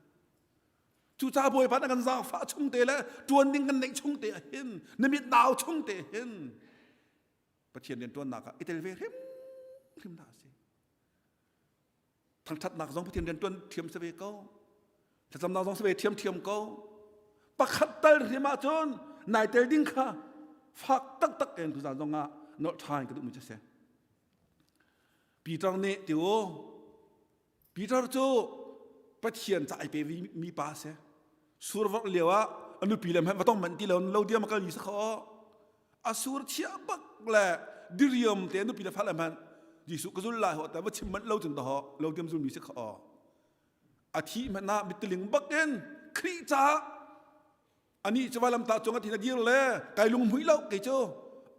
cucaah bawipa na kan zaangfah chung te le ṭuan ding kan neih chung te ah hin na mit nau chung te hin Pathian rian ṭuannak ah i tel ve hrim hrim hna si Thangṭhatnak zong Pathian rian ṭuan ṭhiam si ve ko. Thlacamnak zong si ve ṭhiamṭhiam ko. Pakhat tal hrim ahcun nai tel ding kha fak taktak in tuzaan zong ah nolh ṭhan ka duhmi cu si. Peter nih ti u, Peter cu Pathian ca ai pe mi pa a si. Survorh lio ah a nupi le hmanh va tong manh ti lo lo diam a kal mi si kho. A sur chia bak le diriam te nupi le fale hmanh Jesuh ka zul lai ho ta va chim manh lo cun to lo diam zul mi si kho. A thi hmanh ah mittiling bak in Khrih caah ani cu vailamtah cung a thin a dir le kai lung hmui lo kei cu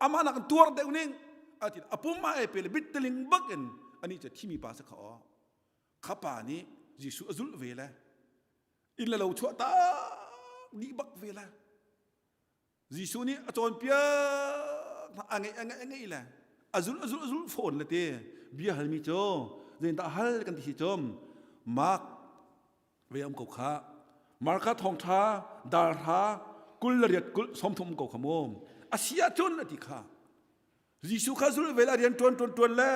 amah nak tuar deuh ning a ti a pum a ei pe le bittiling bak in ani cu thimi pa si kho kha pa nih Jesuh a zulh ve le inn le lo chuah tak dih bak ve le Jesuh nih a cawnpiak a ngeih a ngeih a ngeih le a zulh a zulh a zulh fawn le ti bia halmi cu zeidah hal kan ti si cum Mark ve um ko kha Marka thawngṭha dal hra 28 30 um ko kha mu a si ahcun a ti kha Jesuh kha zul ve la rian ṭuan ṭuan ṭuan le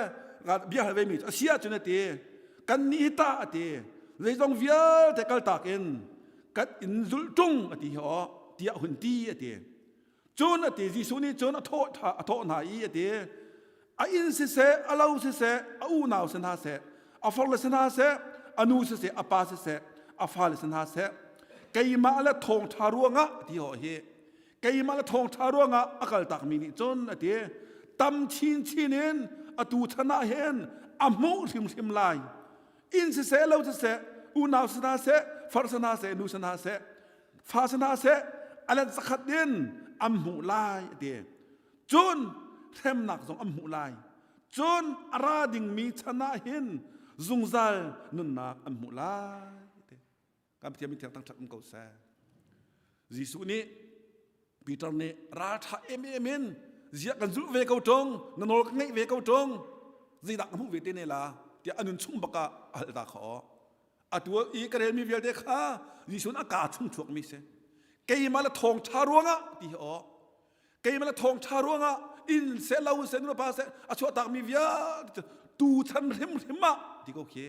bia hal ve mi a si ahcun a ti. Kan nih hi tah a ti. Zeizong vialte kaltak in kan in zulh ṭung a ti hi aw tiah hun ti a ti. Cun a ti Jesuh nih cun a thawh a thawh hna i a ti a inn siseh a lo siseh a unau si hna seh a farle si hna seh a nu siseh a pa siseh a fale si hna seh keimah le thawngṭha ruangah ti hawh hi keimah le thawngṭha ruangah a kaltakmi nih cun a ti tam chinchin in atu chan ah hin a hmuh hrimhrim lai inn siseh lo siseh unau si hna seh far si hna seh nu si hna seh fa si hna seh a let zakhat in an hmuh lai a ti cun hremnak zong an hmuh lai cun a ra dingmi chan ah hin zungzal nunnak an hmuh lai ti kan Pathian min thiang thangṭhat um ko seh Jesuh nih Peter nih ralṭha emem in ziah kan zulh ve ko ṭung na nawl ka ngeih ve ko ṭung zeidah ka hmuh ve te ne la tiah a nun chung bak ah a hal ta kha atu i ka relmi vialte kha Jesuh a kaa chung chuakmi si keimah le thawngṭha ruangah ti hi aw keimah le thawngṭha ruangah inn seh lo seh nu pa seh a chuahtakmi vialte tu chan hrimhrim ah ti ko khi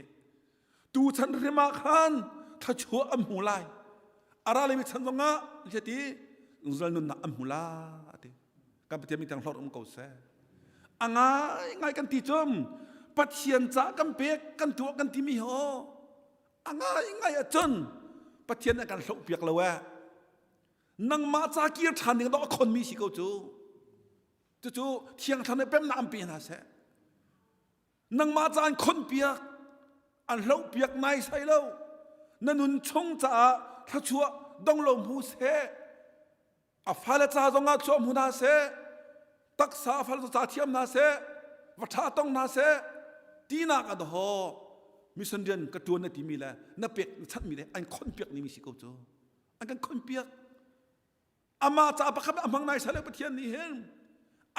tu chan hrim ah khan thluachuah an hmu lai a ra lemi chan zongah ti zungzal nunnak an hmu la ati kan Pathian mi tiang hlorh um ko seh a ngai ngai kan ti cum Pathian ca kan pek kan tuah kan timi ho a ngai ngai ahcun Pathian a kan hloh piak lo eh nangmah ca kir ṭhan ding dawh a khonmi si ko cu cucu thiang thlarau nih pemnak an pe hna seh nangmah ca an khon piak an hloh piak nai sai lo na nun chung caah thluachuah dong lo hmu seh A fale ca zongah chuah hmu hna seh, taksa a fale ca thiam hna seh, va ṭha tong hna seh, tinak a daw mission rian ka ṭuan na timi le na pek na chanhmi le an khonpiak nimi si ko cu. An kan khonpiak. Amah ca pakhat a hmang nai sale Pathian nih hin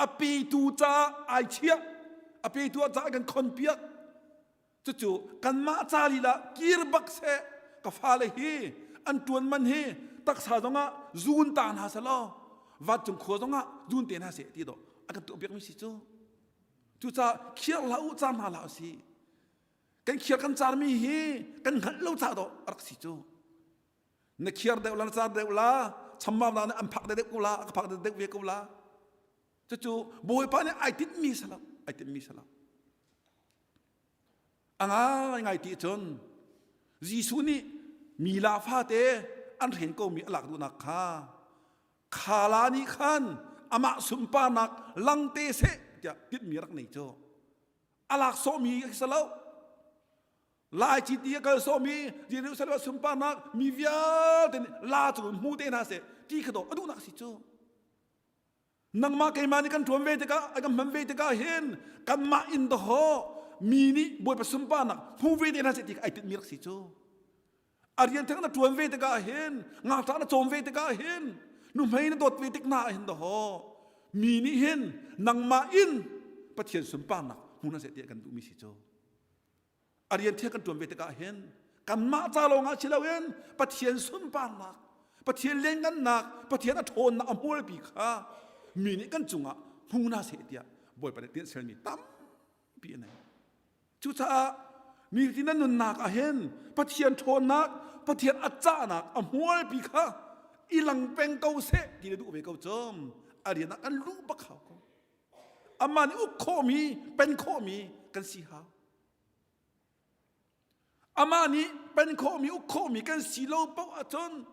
a petu ca ai chiah, a petu ca kan khonpiak. Cucu kanmah ca lila kir bak seh ka fale hi an ṭuan man hi taksa zongah zun ta hna selaw vancung khua zongah zun te hna seh ti dawh a kan tuah piakmi si cu. Cucaah khiar hlah u car hna hlah u si. Kan khiar kan carmi hi kan hngalh lo ca dawh a rak si cu. Na khiar deuh la na car deuh la chambau na nih an phak deuh ko la a ka phak deuh ve ko la. Cucu Bawipa nih ai tinhmi si lo ai tinhmi si lo. A ngaingai ti cun Jesuh nih mi la fate an hren komi a lak duhnak kha khala nih khan amah sunparnak lang te seh tiah tinhmi rak nei cu a lak sawhmi a si lo lai citi a kal sawhmi Jerusalem ah sunparnak mi vialte nih la cu hmu te hna seh ti kha dawh a duhnak si cu Nangmah keimah nih kan ṭuan ve tikah kan hman ve tikah hin kanmah in dawh mi nih Bawipa sunparnak hmu ve te hna seh ti ai tinhmi rak si cu. A rian theng na ṭuan ve tikah hin ngakṭah na cawm ve tikah hin nuhmei na dawt ve tik hna ah hin dawh mi nih hin nangmah in Pathian sunparnak hmu hna seh ti kan duhmi si cu. A rian thiang kan ṭuan ve tikah hin kanmah ca lawngah si loin Pathian sunparnak, Pathian lianngannak, Pathian a ṭhawnnak a hmualpi kha mi nih kan cungah hmu hna seh tiah Bawipa nih tinh sermi tampi a nei. Cucaah mi na nunnak ah hin Pathian ṭhawnnak, Pathian a cahnak a hmualpi kha i lang peng ko seh ti na duh ve ko cum a rian ah kan luh bak hau ko. Amah nih uk khawhmi, pen khawhmi kan si hau. Amah nih pen khawhmi, uk khawhmi kan si lo paoh ahcun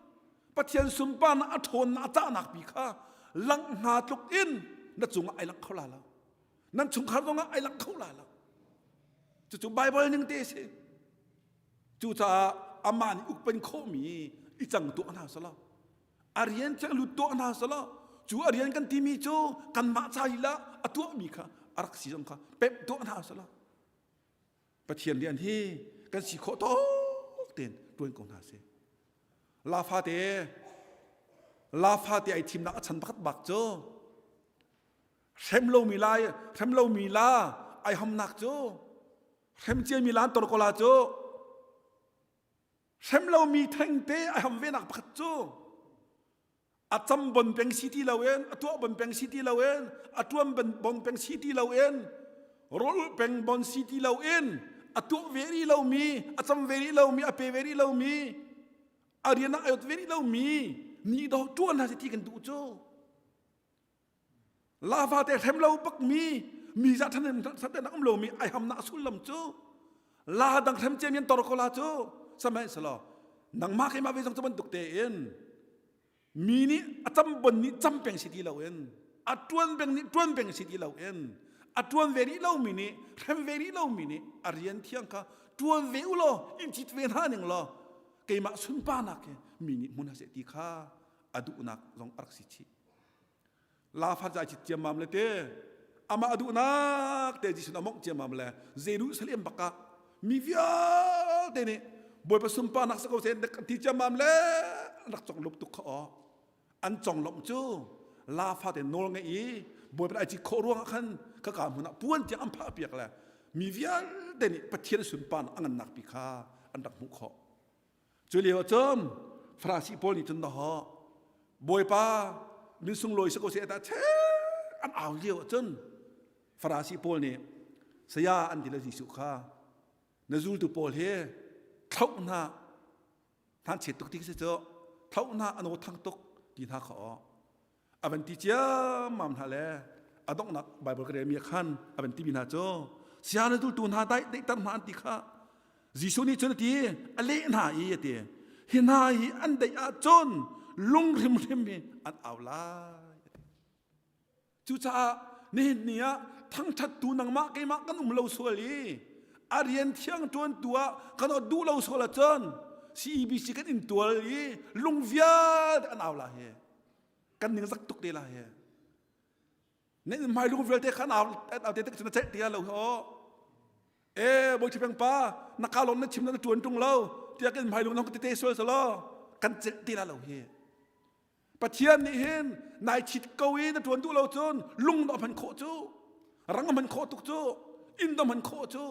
Pathian sunparnak a ṭhawnnak a cahnak pi kha langh hnga tluk in na cungah ai langh kho la lo. Nan chungkhar zongah ai langh kho la lo. Cucu Baibal ning te a si. Cucaah amah nih uk pen khawhmi i cang tuah hna selaw a rian cu lut tuah hna selaw cu a rian kan timi cu kanmah ca lila a tuahmi kha a rak si zong kha pemh tuah hna selaw Pathian rian hi kan si khawh tawk tein ṭuan ko hna sih. La fate la fate ai thimnak a chan pakhat bak cu hrem lomi lai hrem lomi la ai hamnak cu hrem ciami la an tor ko la cu hrem lomi thengte ai ham venak pakhat cu a cam bon peng si ti loin a tuah bon peng si ti loin a tuan bon peng si ti loin rawl peng bon si ti loin A tuah ve rih lomi, a cam ve rih lomi, a pe ve rih lomi, a rian ah a yot ve rih lomi ni do ṭuan hna seh ti kan duh cu. Lava te hrem lo bak mi mi za than than um lo mi ai ham na sullam cu la dang hrem cem yan tor ko la cu samai salo nangmah keimah ve zong cu bantuk te in mi nih a cam bon nih cam peng si ti lo in a tuan beng nih tuan peng si ti lo in a tuan ve rih lo mi nih hrem ve rih lo mi nih a rian thiang kha tuan ve u law in cit ve hna ning law keimah sunparnak hi mi nih hmun ha seh ti kha a duhnak zong a rak si chih Lafat zai cit ciammam le te amah a duhnak te Jesuh a mongh ciammam le Jerusalem bak ah mi vialte nih Bawipa sunparnak sa ko seh ti ciammam le an rak conglawmh tuk kha aw an conglawmh cu lafa te nawl ngeih i Bawipa ai cit khawh ruangah khan ka ka hmun ah puan tiang an phah piak le mi vialte nih Pathian sunparnak a ngannak pi kha an rak hmuh khawh Cu lio ah cun Farasi pawl nih cun dahawh Bawipa min sunglawi si ko seh dah che an au lio ah cun Farasi pawl nih saya an ti le Jesuh kha na zultu pawl hi thlauh hna hnan chet tuk ti si cu thlauh hna an aw thang tuk ti hna kha aw a van ti ciammam hna le a donghnak Bible ka relmi ah khan a van timi hna cu sia na zultu hna dai daihter hna an ti kha Jesuh nih cun a ti a leh hna i a ti hi hna hi an daih ahcun lung hrimhrim hi an au lai Cucaah nihin ni ah thangṭhattu nangmah keimah kan um lo sual i a rian thiang ṭuantu ah kan ot duh lo sual ahcun CEBC kan in tual i lung vialte an au la hi kan ning zak tuk te la hi ne hmai lung vialte kha an au te te na celh ti lo ho e bawi thipeng pa na ka lom na chim na tuan tung lo tiah kan hmai lung nong te te sual salo kan celh ti la lo hi Pathian nih hin nai chit ko i na tuan duh lo cun lung do hman khawh cu rang hman khawh tuk cu inn do hman khawh cu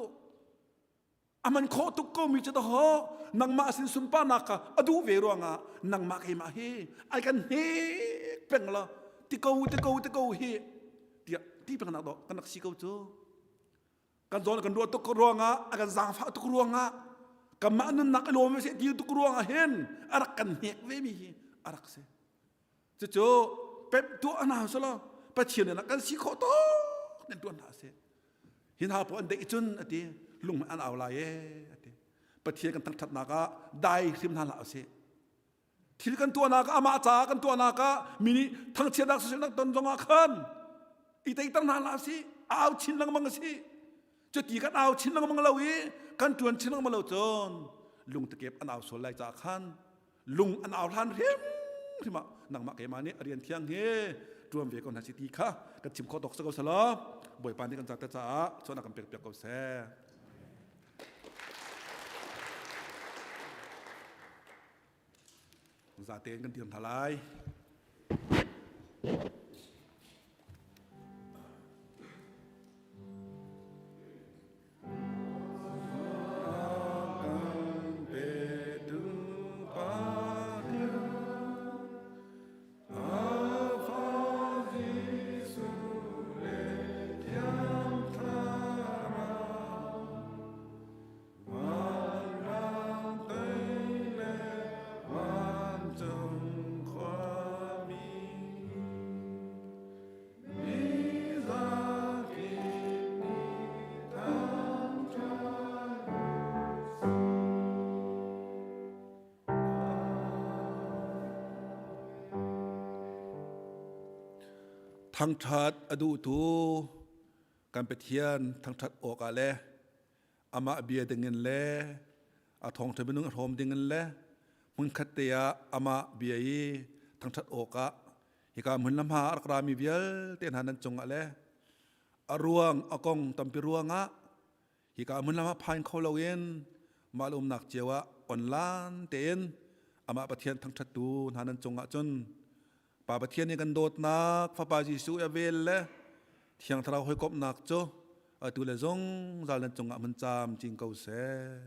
A man khawh tuk ko mi cu daw nangmah sin sunparnak kha a duh ve ruangah nangmah keimah hi ai kan hnek peng la ti ko ti ko ti ko hi tiah ti peng nak do kan rak si ko cu kan zawn kan ruah tuk ruangah a kan zaangfah tuk ruangah kanmah nunnak i lawm ve ti tuk ruangah hin a rak kan hnek ve mi hi a rak si cucu pemh tuah hna selaw Pathian nih kan si khawh tuk nan tuan hna seh Hi hna pawl an deih cun a ti lung an au lai e a ti. Pathian kan thangṭhatnak ah dai hrim hna hlah usih. Thil kan tuahnak ah amah caah kan tuahnak ah mi nih thangchiatnak soiselnak ton zongah khan i teiter hna hlah usih. Au chin lengmang a si. Cuti kan au chin lengmang lo i kan ṭuan chin lengmang lo cun lungtakep an au sual lai caah khan lung an au hlan hrimhrim ah nangmah keimah nih a rian thiang hi ṭuan ve ko hna si ti kha kan chim khawh tawk si ko selaw Bawipa nih kan cate caah chuahnak kan pek piak ko seh. Zatein kan dir hna lai. Thangṭhat a duhtu kan Pathian thangṭhat awkah le amah bia dingin le a thawngṭha minung a hrawm dingin le hmunkhat te ah amah bia i thangṭhat awkah hika hmun le hma a rak rami vialte hna nan cungah le a ruang a kong tampi ruangah hika hmun lam ah phain kho loin mah le umnak cio ah online tein amah Pathian thangṭhattu hna nan cungah cun Pa Pathian nih kan dawtnak Fapa Jesuh a vel le Thiang Thlarau hawikomhnak cu atu le zungzal nan cungah hmun caam cing ko seh.